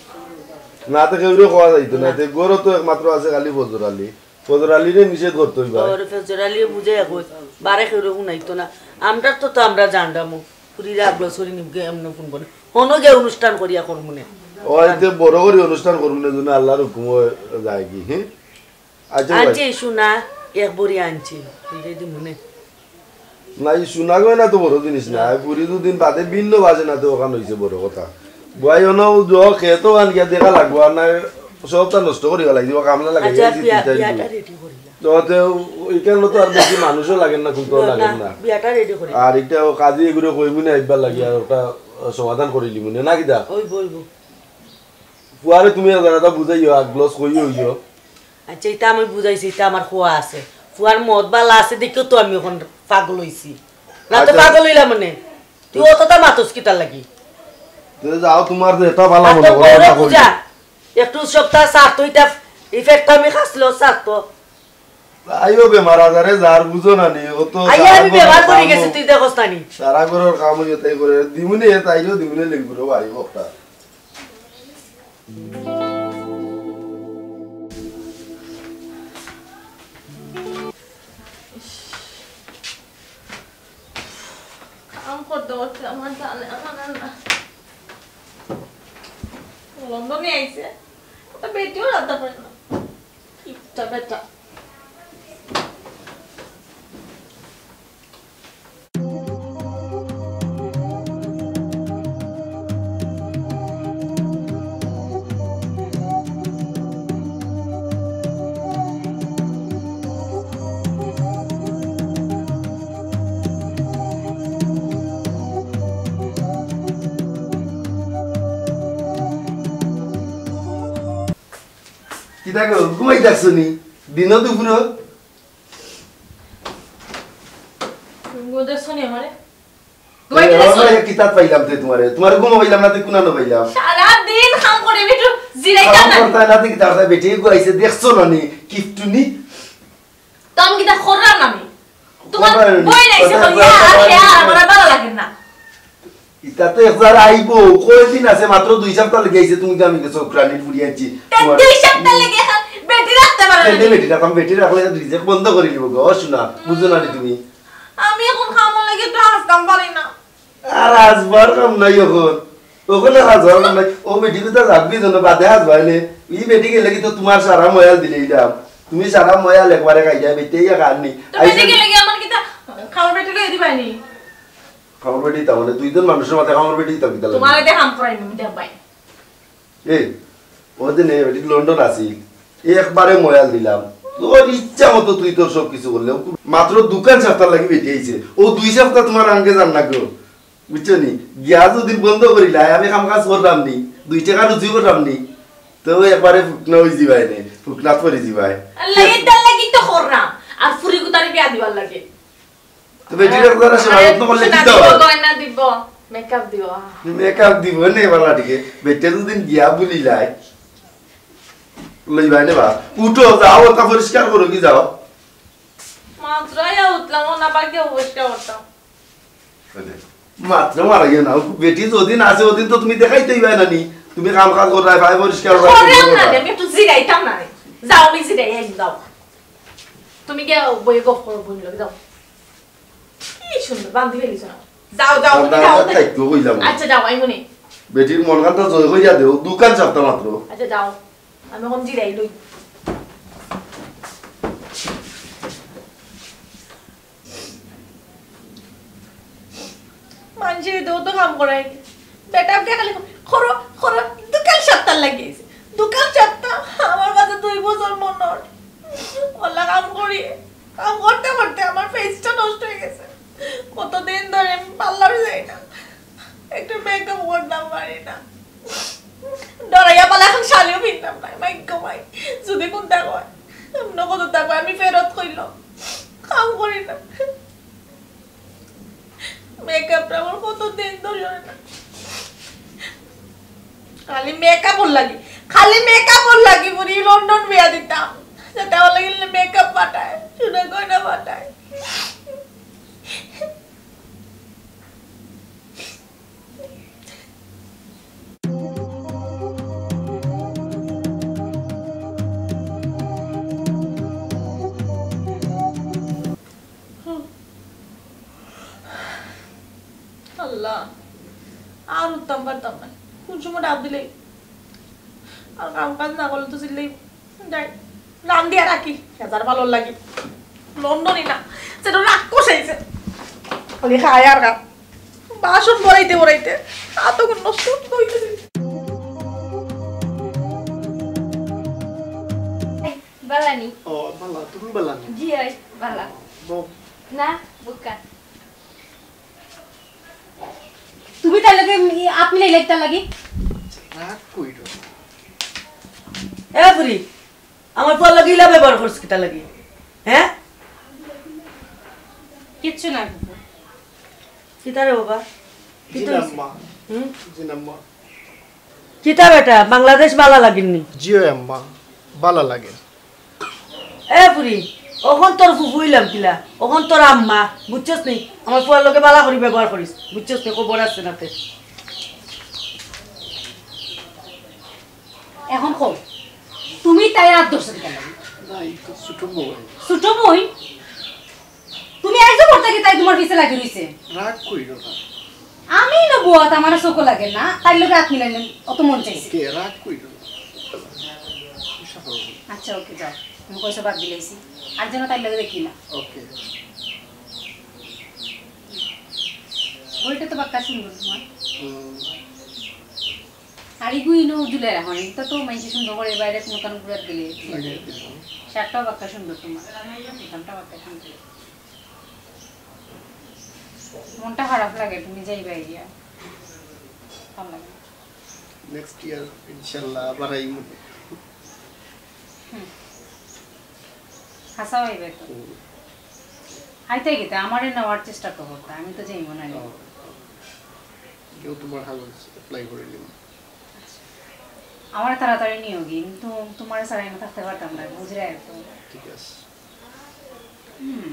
না তো কেউরে কওয়া যাইতো না, না। তে ঘরো তো একমাত্র আছে খালি ফজর আলী। ফজর আলীরে নিষেধ করতে অইবা। ওর ফজর আলীয়ে বুঝে কই, বারে কেউরে হুনাইতো না। আমরার তো, তো আমরা জানরামু। ফুরিরে আগলো সরি নিবগে এমনে ফোন করে। হনো গিয়া অনুষ্ঠান করিয়া করমুনে। ও, এতে বড় করি অনুষ্ঠান করমুনে, যেন আল্লাহর হুকুম অয় যায়গি, হ্যাঁ? আচ্ছা, ভাই। আনছি সোনা, এক ভরি আনছি, তুই যদি মনে। না, এই সোনা গয়না তো বড় জিনিস না, না। এই ফুরি দুদিন বাদে ভিন্ন বাজে না, তো অখান অইছে বড় কথা। বুয়াই অনো জ খেতো আন গিয়া দেখা লাগবো, আর না সবটা নষ্ট করিবা লাগি, দিবা কামলা লাগে, আচ্ছা, এই যে বিয়া-, তিনটা বিয়াটা দিন। রেডি করিলা। তো তে ওইখানে তো আর বেশি মানুষও লাগের না, কুন্তাও না, লাগের না। বিয়াটা রেডি করি। আর একটা ও কাজী এগুলো কইমুনে আইবার লাগি, আর ওটা সমাধান করিলিমুনে, না কিতা? অইবো, অইবো। ফুয়ারে তুমি আর যারা বুঝাইও, আর গ্লাস কইও অইও। আচ্ছা, ইতা আমি বুঝাইছি, ইতা আমার খোয়া আছে। ফুয়ার মদ বালা আছে দেখিও তো আমি অখন পাগল অইছি। না তো আচ্ছা। পাগল অইলাম মানে। তুই অতটা মাতস কিতার লাগি? তে যাও, তোমার যেটা ভালা আর মনে তোর করো, বউরে ওটা করো। বুঝা। একটু সপ্তাহ সার তো ইতা, এই পেটটা আমি খাসলো সার তো। আইও বেমার আজারে যার বুঝো না নি, ও তো আইয়া সারা আমি ঘরর বেমার করি কামও, গেছি, তুই দেখোস না নি? সারা ঘরর কামও ইয়ে তাই করে। দিমুনে এ তাইলেও দিমুনে লেগুরো ভাই বক্তা। কাম করতে করতে আমার জানে আমার আর না। লন্ডনে আইছে, ওটা বেটিও রাখতে পারে না। কিপটা বেটা। কিতা গো, ঘুমাই থাকছো নি? দিন দুপুর? তুমি গো দেখছো নি আমারে? এ, ঘুমাই থাকছো নি? কিতাত পাইলাম তে তোমারে? তোমারে ঘুমা পাইলাম না, তে কুনানো পাইলাম? সারা দিন কাম করে আমি একটু জিরাইতাম কাম না। করতায় না, তে কিতা করতায়? বেটি গো আইছে, দেখছো না নি? কিপটুনি? তো আমি কিতা করলাম না আমি? তোমার করলাম না। বই নাই, সে কথা কইয়া আর কথা হে আর আমার ভালো লাগে না। ইতা তো একবার আইবো, কয়দিন আছে, মাত্র দুই সপ্তাহ লাগি আইছে, তুমি তো আমি গেছো প্রাণীর ফুড়ি আনছি। তা তোমার দুই সপ্তাহ লাগি এখন বেটি রাখতে পারো না। কেনে বেটি রাখতাম, বেটি রাখলে রিজেক্ট বন্ধ করি দিব গো, শোনা, বুঝো না নি তুমি? আমি এখন কামর লাগি একটু হাসতাম পারি না। আর হাসবার কাম নাই এখন। ওখানে হাসবার কাম নাই। ও বেটি কোথা যাবি জন্য বাদে হাসবাই নে। ই বেটি গেলে কি তো তোমার সারা ময়াল দিলে দিলাম। তুমি সারা ময়াল একবারে খাই যায়, বেটি ইয়া খাননি। তো বেটি গেলে কি আমার কিতা খাওয়ার বেটি লই দিবাই নি? খাওয়ার বেটি তা মানে দুইজন মানুষের মাথায় খাওয়ার বেটি তা কিতা লাগে? তোমার এতে হাম করাই নি, দেখ ভাই। এই, ও যে নে বেটি লন্ডন আছিল, একবারে ময়াল দিলাম। তোর ইচ্ছা মতো তুই তোর সব কিছু করলে। মাত্র দোকান সপ্তাহ লাগি বেটি আইছে। ও দুই সপ্তাহ তোমার আঙ্গে যান না কেউ। বুঝছো নি? গিয়া যদি বন্ধ করিলাই, আমি কাম কাজ করলাম নি, দুই টেকা রুজি করলাম নি, তো একবারে ফুকনা অই যিবায় নে, ফুকনাত পড়ি যিবায়। আল্লাহ, এটার লাগি তো করলাম। আর ফুরি গুতারে বিয়া দিবার লাগি। তো বেটির একবার সেবা যত্ন করলে কি তো হয়? গয়না দিব, মেকআপ দিব। মেকআপ দিব নে বালা টিকে। বেটি দুদিন গিয়া বুলিলাই। লইবায় নে বা। উঠো, যাও, ওটা পরিষ্কার করো কি যাও। মাত্র আইয়া উঠলাম, ও না বাকি অবস্থা করতাম। ওই যে, মাত্র মারা গেল না। বেটি যদিন আছে, ওদিন তো তুমি দেখাইতে হইবায় না নি। তুমি কাম কাজ করো, ভাই পরিষ্কার করো, করলাম না রে, আমি একটু জিরাইতাম না রে। যাও, আমি জিরাই, এই যাও। তুমি গিয়া বইয়ে গফ করো, বইন লগে যাও। কি সুন্দর, বান্ধি ফেলিছো না। যাও, যাও, তুমি যাও। তাই তো কইলাম। আচ্ছা, যাও, আমি মনে। বেটির মন কান্তা জয় করিয়া দেও, দোকান সাপ্তা মাত্র। আচ্ছা, যাও। আমি এখন জিরাই লই। মানষে দেও তো কাম করাই। বেটা আমাকে খালি করো, করো, দোকান সাপ্তার লাগিয়েছে। দোকান সাপ্তা আমার কাছে দুই বছর মনে হয়। ওলা কাম করি, কাম করতে করতে আমার ফেসটা নষ্ট হয়ে গেছে। কতদিন ধরে আমি পার্লারে যাই না, একটু মেকআপ করতাম পারি না। ডরাইয়া পালা এখন শাড়িও ফিরতাম না, মাইগ্য মাই। যদি কোনটা কয়, অন্য কত টাকা আমি ফেরত কইল, কাম করি না। মেকআপটা আমার কত দিন ধরে হয় না। খালি মেকআপর লাগি, খালি মেকআপর লাগি বুড়ি লন্ডন বিয়া দিতাম, যাতে আমার লাগি মেকআপ পাঠায়, সোনা গয়না পাঠায়। আল্লাহ, আর উঠতাম পারতাম না। কোন সময় ডাব দিলে? আর কাম কাজ না করলে তো চিল্লাই যাই। রান দিয়া রাখি, হাজার ভালো লাগে। লন্ডনি না, সেটা রাগ কষাইছে। খালি খায় আর খায়। বাসন বড়াইতে বড়াইতে এতক্ষণ নষ্ট হইতেছে। বালানি। ও, বালা, তুমি বালানি? জি, অয়, বালা। বউ। না, বুকা। তুমি তার লগে, ই, আপনি লাগি তার লাগি? রাগ কইরো না। এ ফুরি, আমার ফুয়ার লগে ইলা ব্যবহার করছ কিতার লাগি? হ্যাঁ? কিচ্ছু না, ফুফু। কিতা রে বাবা? জি কিতা না, হইছে? আম্মা। হুম? জি না, আম্মা। কিতা বেটা, বাংলাদেশ বালা লাগির নি? জি অয় আম্মা, বালা লাগে। এ ফুরি, অখন তোর ফুফু অইলাম কিলা? অখন তোর আম্মা, বুঝছস নি? আমার ফুয়ার লগে বালা করি ব্যবহার করিস, বুঝছস নি? খবর আছে না তে। এখন কও, তুমি তাইর আত ধরছো কিতার লাগি? না, ই তো ছোট বইন। ছোট বইন? তুমি আইছো করতে কি তাই তোমার পিছে লাগি রইছে? রাগ কইরো না। আমি না বুয়াত আমার চোখও লাগে না, তাইর লগে আত মিলাইলে অত মন চাইছে। ওকে, রাগ কইরো না। গুসা করো না। আচ্ছা, ওকে, যাও। তুমি কইছো বাদ দিলাইছি। আর যেন তাইর লগে দেখি না। ওকে। ঘড়িটা তো বাক্কা সুন্দর তোমার। হুম। আর ইগু ইনো ঝুলাই রাখো না, এটা তো মানুষে সুন্দর করে বাইরে কোনো কারণ ঘুরাত গেলে। লাগে দিলাম। শার্টটাও বাক্কা সুন্দর তোমার, বোতামটা বাক্কা সুন্দর। মনটা খারাপ লাগে তুমি যাইবায় গিয়া, ভালো লাগে না। নেক্সট ইয়ার ইনশাল্লাহ আবার আইমু। হুম। হাছা অইবে তো। হুম। আইতে গেতে আমারে নেওয়ার চেষ্টা তো করতা, আমি তো যাইমু না নি। ও, কেউ তোমার কাগজ অ্যাপ্লাই করে নিব। আমারে তাড়াতাড়ি নিও গি, কিন্তু তোমারে ছাড়া আমি থাকতে পারতাম না, বুঝরায় তো। ঠিক আছে। হুম।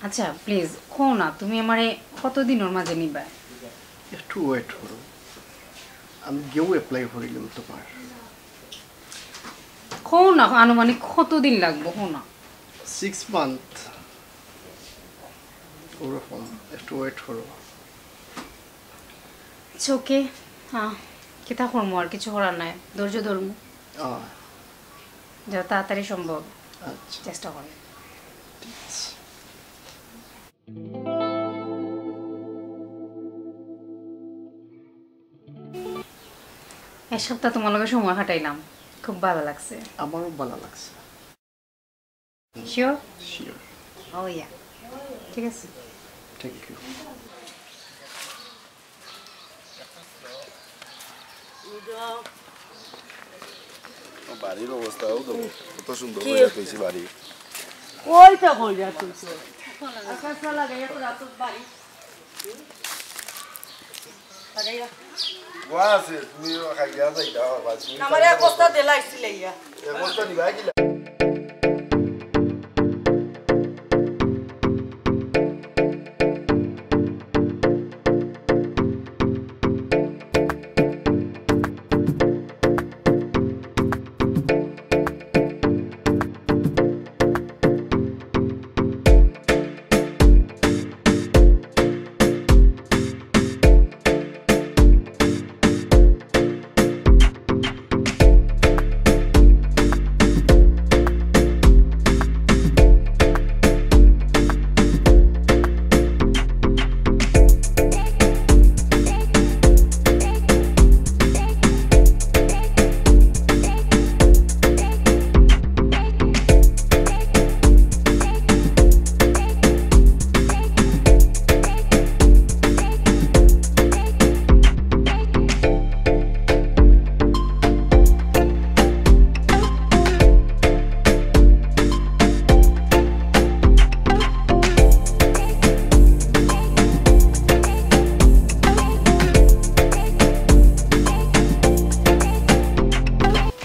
আচ্ছা, প্লিজ, কও না, তুমি আমারে কত দিনর মাঝে নিবা? একটু ওয়েট করো, আমি গিয়াউ অ্যাপ্লাই করিলাম তোমার। কও না, আনুমানিক কত দিন লাগবো, কও না। সিক্স মান্থ, ওরকম, একটু ওয়েট করো। It's okay. হ্যাঁ, কিতা করমু, আর কিছু করার নাই, ধৈর্য ধরমু। আহ। যত তাড়াতাড়ি সম্ভব আচ্ছা। চেষ্টা করমু। ঠিক আছে। এক সপ্তাহ তোমার লগে সময় কাটাইলাম, খুব ভালা লাগছে। আমারও ভালা লাগছে। শিওর? শিওর। ও ইয়া, ঠিক আছে। Thank you. বাড়ির অবস্থাও তো কত সুন্দর কি? করে পেয়েছি বাড়ি। কইতা কইরা তুই তো। আকাশটা লাগাইয়া তো রাত বাড়ি। লাগাইয়া। ওয়া আছে, তুমি খাইয়া যাইতা পারবা, তুমি আমারে এক বস্তা দিলাইছিলে ইয়া। এক বস্তা নিবা কি?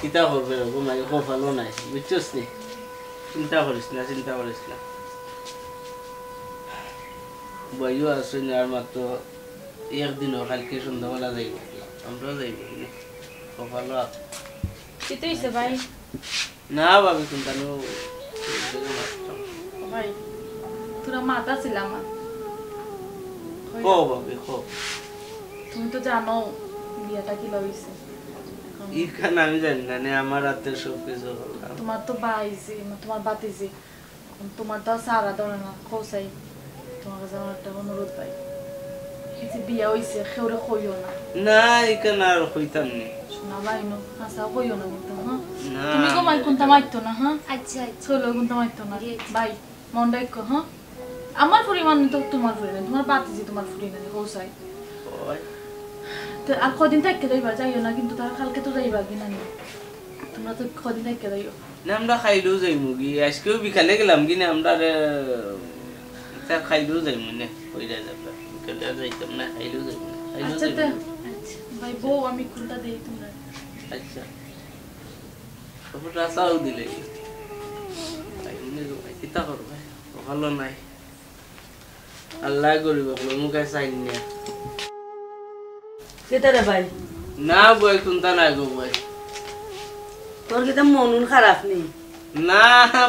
কিতা করবে রে, ঘুমাই কপালও নাই, বুঝছস নি? চিন্তা করিস না, চিন্তা করিস না। বইও আসুন আর মাত্র একদিনও, কালকে সন্ধ্যাবেলা যাইব, আমরা যাইব নি, কপালও আপ-, কিতা হইছে ভাই? না ভাবি, চিন্তা নেই। ও ভাই, তোরা মাত আছিল আমার। কও ভাবি, কও। তুমি তো জানো বিয়াটা কিলা হইছে। এখন ইখান আমি জানি না, নে আমার হাতে সব কিছু করলাম। তোমার তো ভাই যে, তোমার বাতি যে, তোমার তো সারা ধরে না, খোসাই। তোমার কাছে আমার একটা অনুরোধ ভাই, এই যে বিয়া হইছে, কেউরে কইও না। না, ইখান আর কইতাম নি। শোনা ভাই, নো, হাসা কইও না কিন্তু, হ্যাঁ? না। তুমি ঘুমাই কোনটা মারতো না, হ্যাঁ? আচ্ছা আচ্ছা। চলো, কোনটা মারতো না। জি, আচ্ছা। ভাই, মন রাখো, হ্যাঁ? আমার পরিমাণ তো তোমার পরিমাণ, তোমার বাতি যে তোমার পরিমাণ, খোসাই। ওই। তো আর কদিন থাকি যাইবা, যাইও না কিন্তু, তার কালকে তো যাইবা কি না নি? তোমরা তো কদিন থাকি যাইও। না, আমরা খাইলেও যাইমু কি, আজকেও বিকালে গেলাম কি না, আমরা রে, তা খাইলেও যাইমু না, কইরা যাবা। বিকালে আর যাইতাম না, খাইলেও যাইমু না, খাইলেও আচ্ছা, যাইমু তে, না। ভাই, বউ, আমি কোনটা দেই তোমরা? আচ্ছা। তারপর রাস্তাও দিলে। তাই উনি কিতা করবে? ভালো নাই। আল্লাহ গরিব অকলর মুখে চাইন না। কিতা রে ভাই? না বই, কোনটা নাই গো বই। তোর কিতা মন উন খারাপ নি? না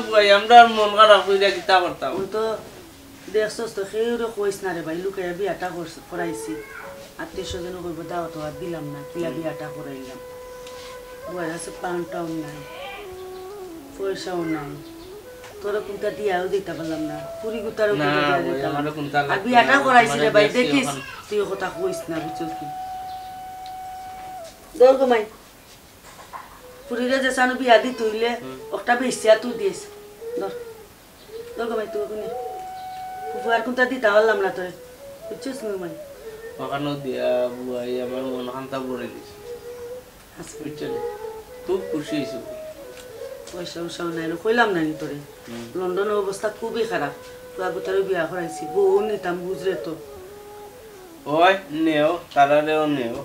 বই, আমরা আর মন খারাপ কইরা কিতা করতাম? ওই তো দেখছস তো, কেউরে কইস না রে ভাই, লুকাইয়া বিয়াটা করছ-, করাইছি। আত্মীয় স্বজন কইব, দাও তো আর দিলাম না, কিলা বিয়াটা করাইলাম। বয়স আছে, পাউন্ড টাউন নাই, পয়সাও নাই। তোরা কোনটা দিয়াও দিতে পারলাম না, পুরি গুতারও না, কোনটা দিয়া ওই দিতাম আমারও কোনটা আর লাগতো বিয়াটা না, করাইছি রে তোমার ভাই, দেখছি দেখিস ওখান। তুই কথা কইস না, বুঝছস কি? দর গো মাই, পুরিরে যে সানো বিয়া দি তুইলে, হুম। ওটা বেশিয়া তুই দিস। দর, দর গো মাই, তুই কোনে? ফুয়ার কোনটা দিতে পারলাম না তোরে, বুঝছস নি মাই? ওখানে দিয়া বুয়াই আমার মন খান্তা ভরে দিছে। আচ্ছা। বুঝছো নি? খুব খুশি হয়েছে। পয়সা উসাও নাই রে, কইলাম না নি তোরে। লন্ডনের অবস্থা খুবই খারাপ। তো আবু তারে বিয়া করাইছি, বউ নিতাম বুঝরে তো। ওই নেও, তারারেও নেও।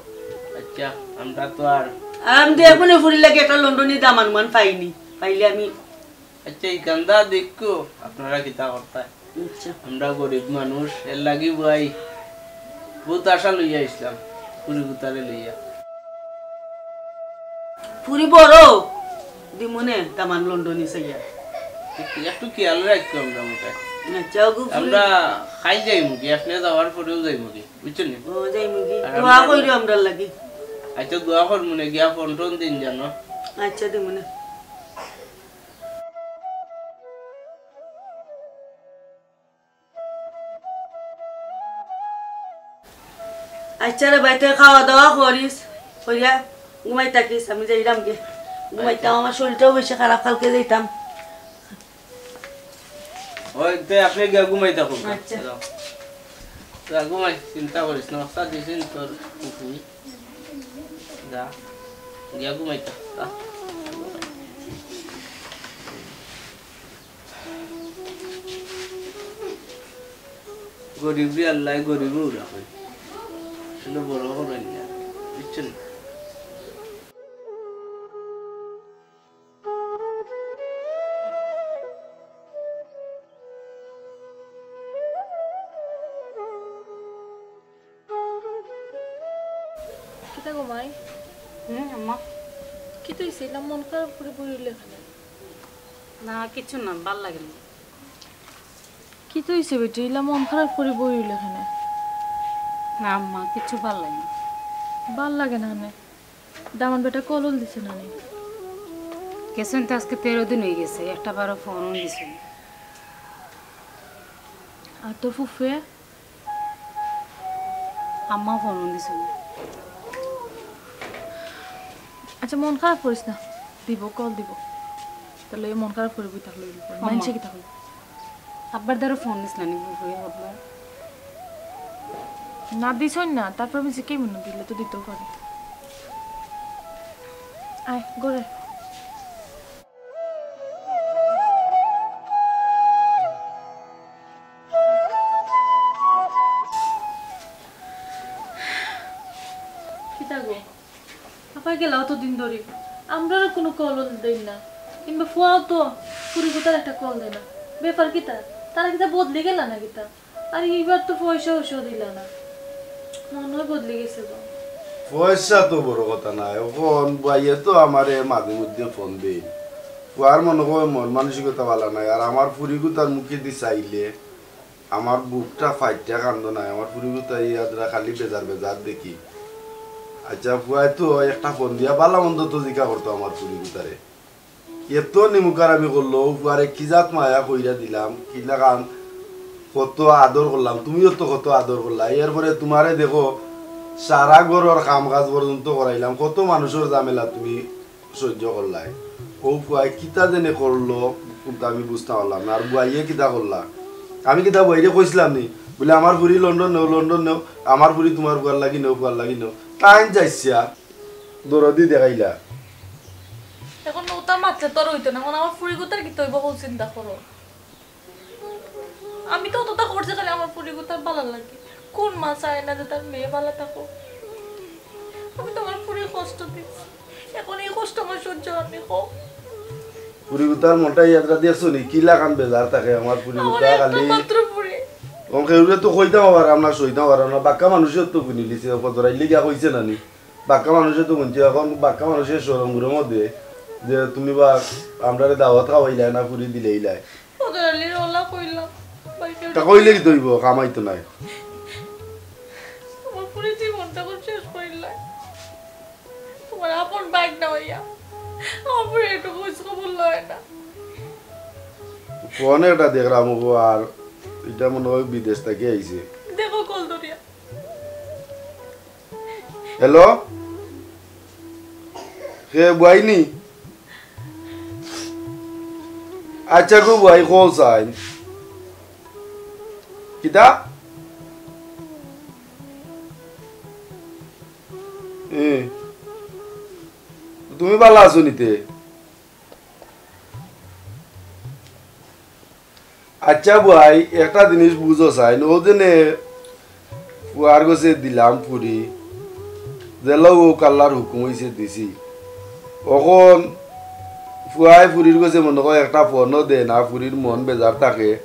আচ্ছা, আমরা তো আর আর আমি তো এখনো ফুরি লাগে একটা লন্ডনি দামান মান পাইনি, পাইলে আমি আচ্ছা, এই কান্দা দেখো, আপনারা কিতা করতা? আচ্ছা। আমরা গরিব মানুষ, এর লাগি ভাই বহুত আশা লইয়া আইসলাম, পুরি গুতারে লইয়া। ফুরি বড় দিমুনে দামান লন্ডনি চাইয়া। একটু, একটু খেয়াল রাখতো আমরা মোটা। আচ্ছা, ওগো ফুরি। আমরা খাই যাইমু কি, আপনি যাওয়ার পরেও যাইমু কি, বুঝছেন নি? ও, যাইমু কি? আর দোয়া আমরা কইরো আমরার লাগি। আচ্ছা, দোয়া করমু নে, গিয়া ফোন টোন দিন জানো। আচ্ছা, দিমুনে। আচ্ছা রে ভাই, তুই খাওয়া দাওয়া করিস, করিয়া ঘুমাই থাকিস, আমি যাইরাম গি। ঘুমাইতাম, আচ্ছা। আমার শরীরটাও বেশি খারাপ, কালকে যাইতাম। ওই, তে আপনি গিয়া ঘুমাই থাকুন। আচ্ছা। যাও। যা ঘুমাই, চিন্তা করিস না, ওস্তাদ দিছেন তোর কুকুর। যা, গিয়া ঘুমাই থাক, যা। গরিবরে আল্লায় গরিবউ রাখইন, আসলে বড় করইন না, বুঝছেন? কিতা গো মাই? হুম, আম্মা। কিতা অইছে? ইলা মন খারাপ করি বই রইলে কেনে? না, কিচ্ছু না, ভালা লাগে না। কিতা অইছে বেটি? ইলা মন খারাপ করি বই রইলে কেনে? না আম্মা, কিচ্ছু ভালা লাগে না। ভালা লাগে না কেনে? দামান বেটা কল-উল দিছে না নি? গেছইন তো আজকে তেরো দিন অই গেছে, একটা বারো ফোনও দিছে না। আর তোর ফুফুয়ে? আম্মা ফোনও দিছে না। আচ্ছা, মন খারাপ করিস না, দিব, কল দিব। তাইলে এই মন খারাপ করি বই থাকলে অইল। আম্মা। মানষে কিতা কইব? আব্বার দ্বারা ফোন দিস না নি, বুবু, আব্বার। না দিছইন না, তারপর আমি জিকাইমু না, দিলে তো দিতেও পারে। আয়, ঘরে। কিতা গো? আপায় গেলা অতদিন ধরি, আমরারও কুনু কল-উল দেইন না। কিংবা ফুয়াও তো ফুরিগুতার একটা কল দেয় না। ব্যাপার কিতা? তারা কিতা বদলি গেলা না কিতা? আর ইবার তো পয়সা-উয়সাও দিলা না। মনে অয় বদলি গেছে গো। পয়সা তো বড় কথা নায়। অখন বুয়াইয়ে তো আমারে মাঝে মধ্যে ফোন দেইন। ফুয়ার মনো অয় মন মানসিকতা ভালা নায়। আর আমার ফুরিগুতার মুখেদি চাইলে আমার বুকটা ফাইটা কান্দো নায়, আমার ফুরিগুতারে খালি বেজার বেজার দেখি। আচ্ছা, ফুয়ায় তো একটা ফোন দিয়া ভালা মন্দ তো জিকা করতো আমার ফুরিগুতারে। এত নিমুখারামি করলো, অউ ফুয়ারে কি জাত মায়া কইরা দিলাম, কি লাখান কত আদর করলাম, তুমিও তো কত আদর করলা। এরপরে তুমারে দেখো, সারা ঘরর কাম-কাজ পর্যন্ত করাইলাম, কত মানুষর ঝামেলা তুমি সইজ্য করলায়। অউ ফুয়ায় কিতা যেনে করলো, কুনতা আমি বুঝতাম পারলাম না। আর বুয়াইয়ে কিতা করলা? আমি কিতা বুয়াইরে কইছলাম নি? বুলে, "আমার ফুরি লন্ডন নেও, লন্ডন নেও, আমার ফুরি তুমার ফুয়ার লাগি নেও, ফুয়ার লাগি নেও।" তাইন যাইছিয়া দরদি দেখাইলা। অখন অতা মাতলে তো আর অইতো না। অখন আমার ফুরিগুতার কিতা অইবো, অউ চিন্তা করো। আমি তো অততা করছি খালি আমার ফুরিগুতার ভালা লাগি। কুন মা চায় না যে তার মেয়ে ভালা থাকো? আমি তো আমার ফুরির কষ্ট দিছি, অখন ই কষ্ট আমার সইজ্য অর নি, কও। ফুরিগুতার মনটা ইয়াদরা দেখছো নি? কি লাখান বেজার থাকে আমার ফুরিগুতা। আমার একটা খালি মাত্র ফুরি। অখন কেউরে তো কইতাম পারলাম না, সইতাম পারলাম না। বাক্কা মানুষে তো হুনিলিছে, অপদরাইলে গিয়া কইছে না নি? বাক্কা মানুষে তো হুনছে, অখন বাক্কা মানুষে শরম-গরম দেয় যে তুমি বা আমরারে দাওয়াত খাওয়াইলায় না, ফুরি দিলাইলায়। ওদের আলীর ওলা কইলাম, ভাই কেউ তা কইলে কিতা অইবো, কামাইতো নায়। আমার ফুরি জীবনটা অখন শেষ করিলায়। তুমার আপন ভাইগ্না অইয়া আমার ফুরি একটু খোঁজ খবর লয় না। ফোনে একটা দেখলাম অগো, আর ইটা মনে অয় বিদেশ থাকি আইছে। দেখো কল ধরিয়া। হ্যালো? কে বুয়াই নি? আচ্ছা গো বুয়াই, কও চাইন। কিতা? এ, তুমি ভালা আছো নি তে? আচ্ছা বুয়াই, একটা জিনিস বুঝো চাইন, অউ যেনে ফুয়ার গেছে দিলাম ফুরি, যেলা অউ আল্লার হুকুম অইছে দিছি। অখন ফুয়ায় ফুরির গেছে মনো কয় একটা ফোনও দেয় না, ফুরির মন বেজার থাকে।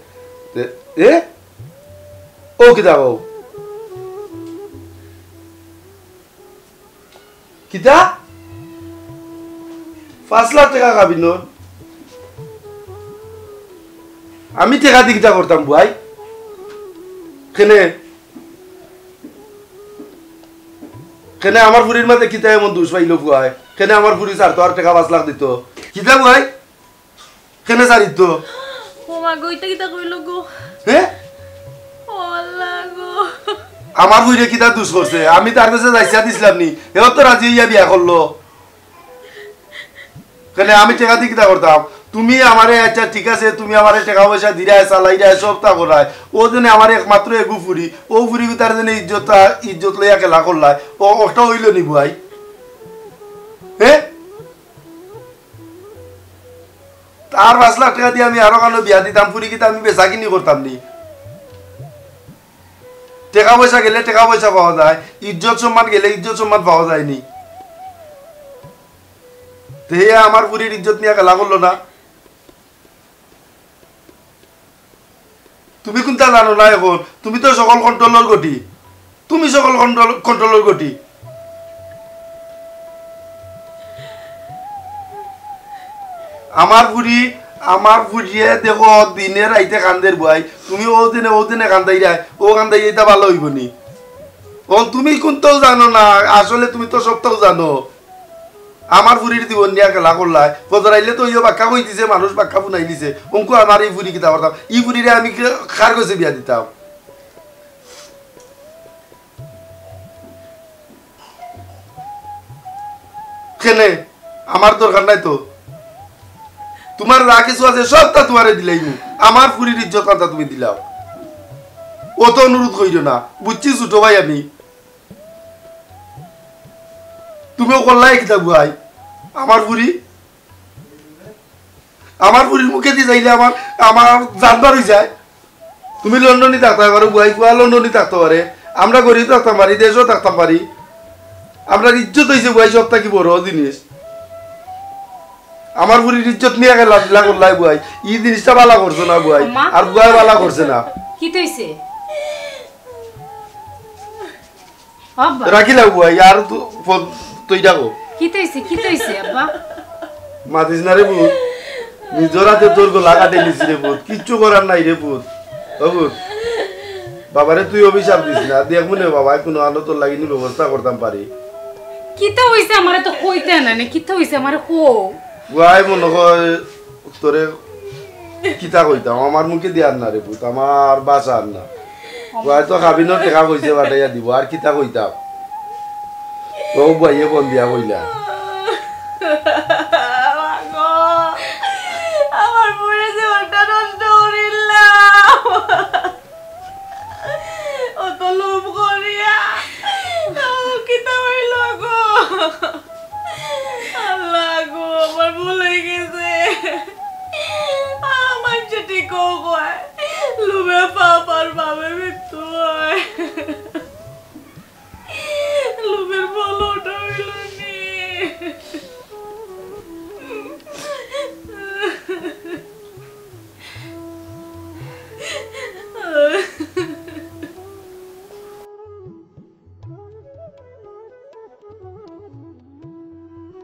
তে, এ? অউ কিতা কও? কিতা? পাঁচ লাখ টেকা কাবিনর? আমি টেকা দি কিতা করতাম বুয়াই? কেনে? কেনে আমার ফুরির মাঝে কিতা এমন দুষ পাইলো ফুয়ায়? কেনে আমার ফুরি ছাড়তো আর টেকা পাঁচ লাখ দিতো? কিতা বুয়াই? কেনে ছাড়িত? ও মা গো, ইতা কিতা কইলো গো? হে? ও আল্লাহ গো। আমার ফুরিয়ে কিতা দুষ করছে? আমি তার গেছে যাইয়া দিছলাম নি? এও তো রাজি অইয়া বিয়া করলো। কেনে আমি টেকা দি কিতা করতাম? তুমি আমারে, আচ্ছা ঠিক আছে, তুমি আমারে টেকা পয়সা দিরায়, চালাইরায়, সবতা করায়। অউ যেনে আমার একমাত্র এগু ফুরি, অউ ফুরি গুতার যেনে ইজ্জতটা, ইজ্জত লইয়া খেলা করলায়। ও, ওটা অইলো নি বুয়াই? হে? তার পাঁচ লাখ টেকা দি আমি আরো কানো বিয়া দিতাম, ফুরি কিতা আমি বেচা কিনি করতাম নি? টেকা পয়সা গেলে টেকা পয়সা পাওয়া যায়, ইজ্জত সম্মান গেলে ইজ্জত সম্মান পাওয়া যায়নি। তে হে আমার ফুরির ইজ্জত নিয়া খেলা করলো না। তুমি কুনতা জানো না এখন? তুমি তো সকল কন্ট্রোলর গটি। তুমি সকল কন্ট্রোল, কন্ট্রোলর গটি। আমার ফুরি, আমার ফুরিয়ে দেখো দিনে রাইতে কান্দের বুয়াই। তুমি অউ দিনে, অউ দিনে কান্দাইরায়, অউ কান্দাই ইটা ভালা অইবো নি? ও তুমি কুনতাও জানো না, আসলে তুমি তো সবতাও জানো। আমার ফুরির জীবন নিয়া খেলা করলায়। ফজর আইলে তো ইয়ো বাক্কা কই দিছে, মানুষ বাক্কা ফুনাই দিছে। অঙ্কু আমার ই ফুরি কিতা করতাম? ই ফুরিরে আমি কে-, কার গেছে বিয়া দিতাম? কেনে? আমার দরকার নাই তো। তুমার যা কিছু আছে সবতা তুমারে দিলাইমু। আমার ফুরির ইজ্জত মানতা তুমি দিলাও। অত অনুরোধ কইরো না। বুঝছি ছোট ভাই আমি। তুমিও করলায় কিতা বুয়াই? আমার ফুরি, আমার ফুরির মুখেদি যাইলে আমার, আমার জান বার অইযায়। তুমি লন্ডনি থাকতায় পারো, বুয়াই ফুয়া লন্ডনি থাকতো পারে, আমরা গরিব থাকতাম পারি, দেশো থাকতাম পারি। আমরার ইজ্জত অইছে বুয়াই সব থাকি বড় জিনিস। আমার ফুরির ইজ্জত নিয়া খেলা দিলা করলায় বুয়াই, ই জিনিসটা ভালা করছো না বুয়াই, আম্মা। আর বুয়াই ভালা করছে না। কিতা অইছে? আব্বা। রাখিলাও বুয়াই, আর তু-, ফ-, তুই ডাকো। কিতা অইছে, কিতা অইছে, আব্বা? মাতিস না রে পুত, নিজর আতে তোর গলা কাটি নিছি রে পুত, কিচ্ছু করার নাই রে পুত। ও পুত, বাবারে তুই অভিশাপ দিস না, দেখমু নে বাবা, কুনু আলো তোর লাগি নি ব্যবস্থা করতাম পারি। কিতা অইছে আমারে তো কইতে না নে, কিতা অইছে আমারে কও। বুয়াই মনো কয় তোরে কিতা কইতাম, আমার মুখেদি আর না রে পুত, আমার ভাষা আর না। বুয়াই তো কাবিনর টেকা কইছে পাঠাইয়া দিবো, আর কিতা কইতাম? ও বুয়াইয়ে ফোন দিয়া কইলা। আমার পুরা জীবনটা নষ্ট করিলাম। অত লোভ করিয়া আমার কিতা অইলো গো? আল্লাহ গো, আমার ভুল অই গেছে। আমার যে ঠিক কয়, লোভে পাপ আর পাপে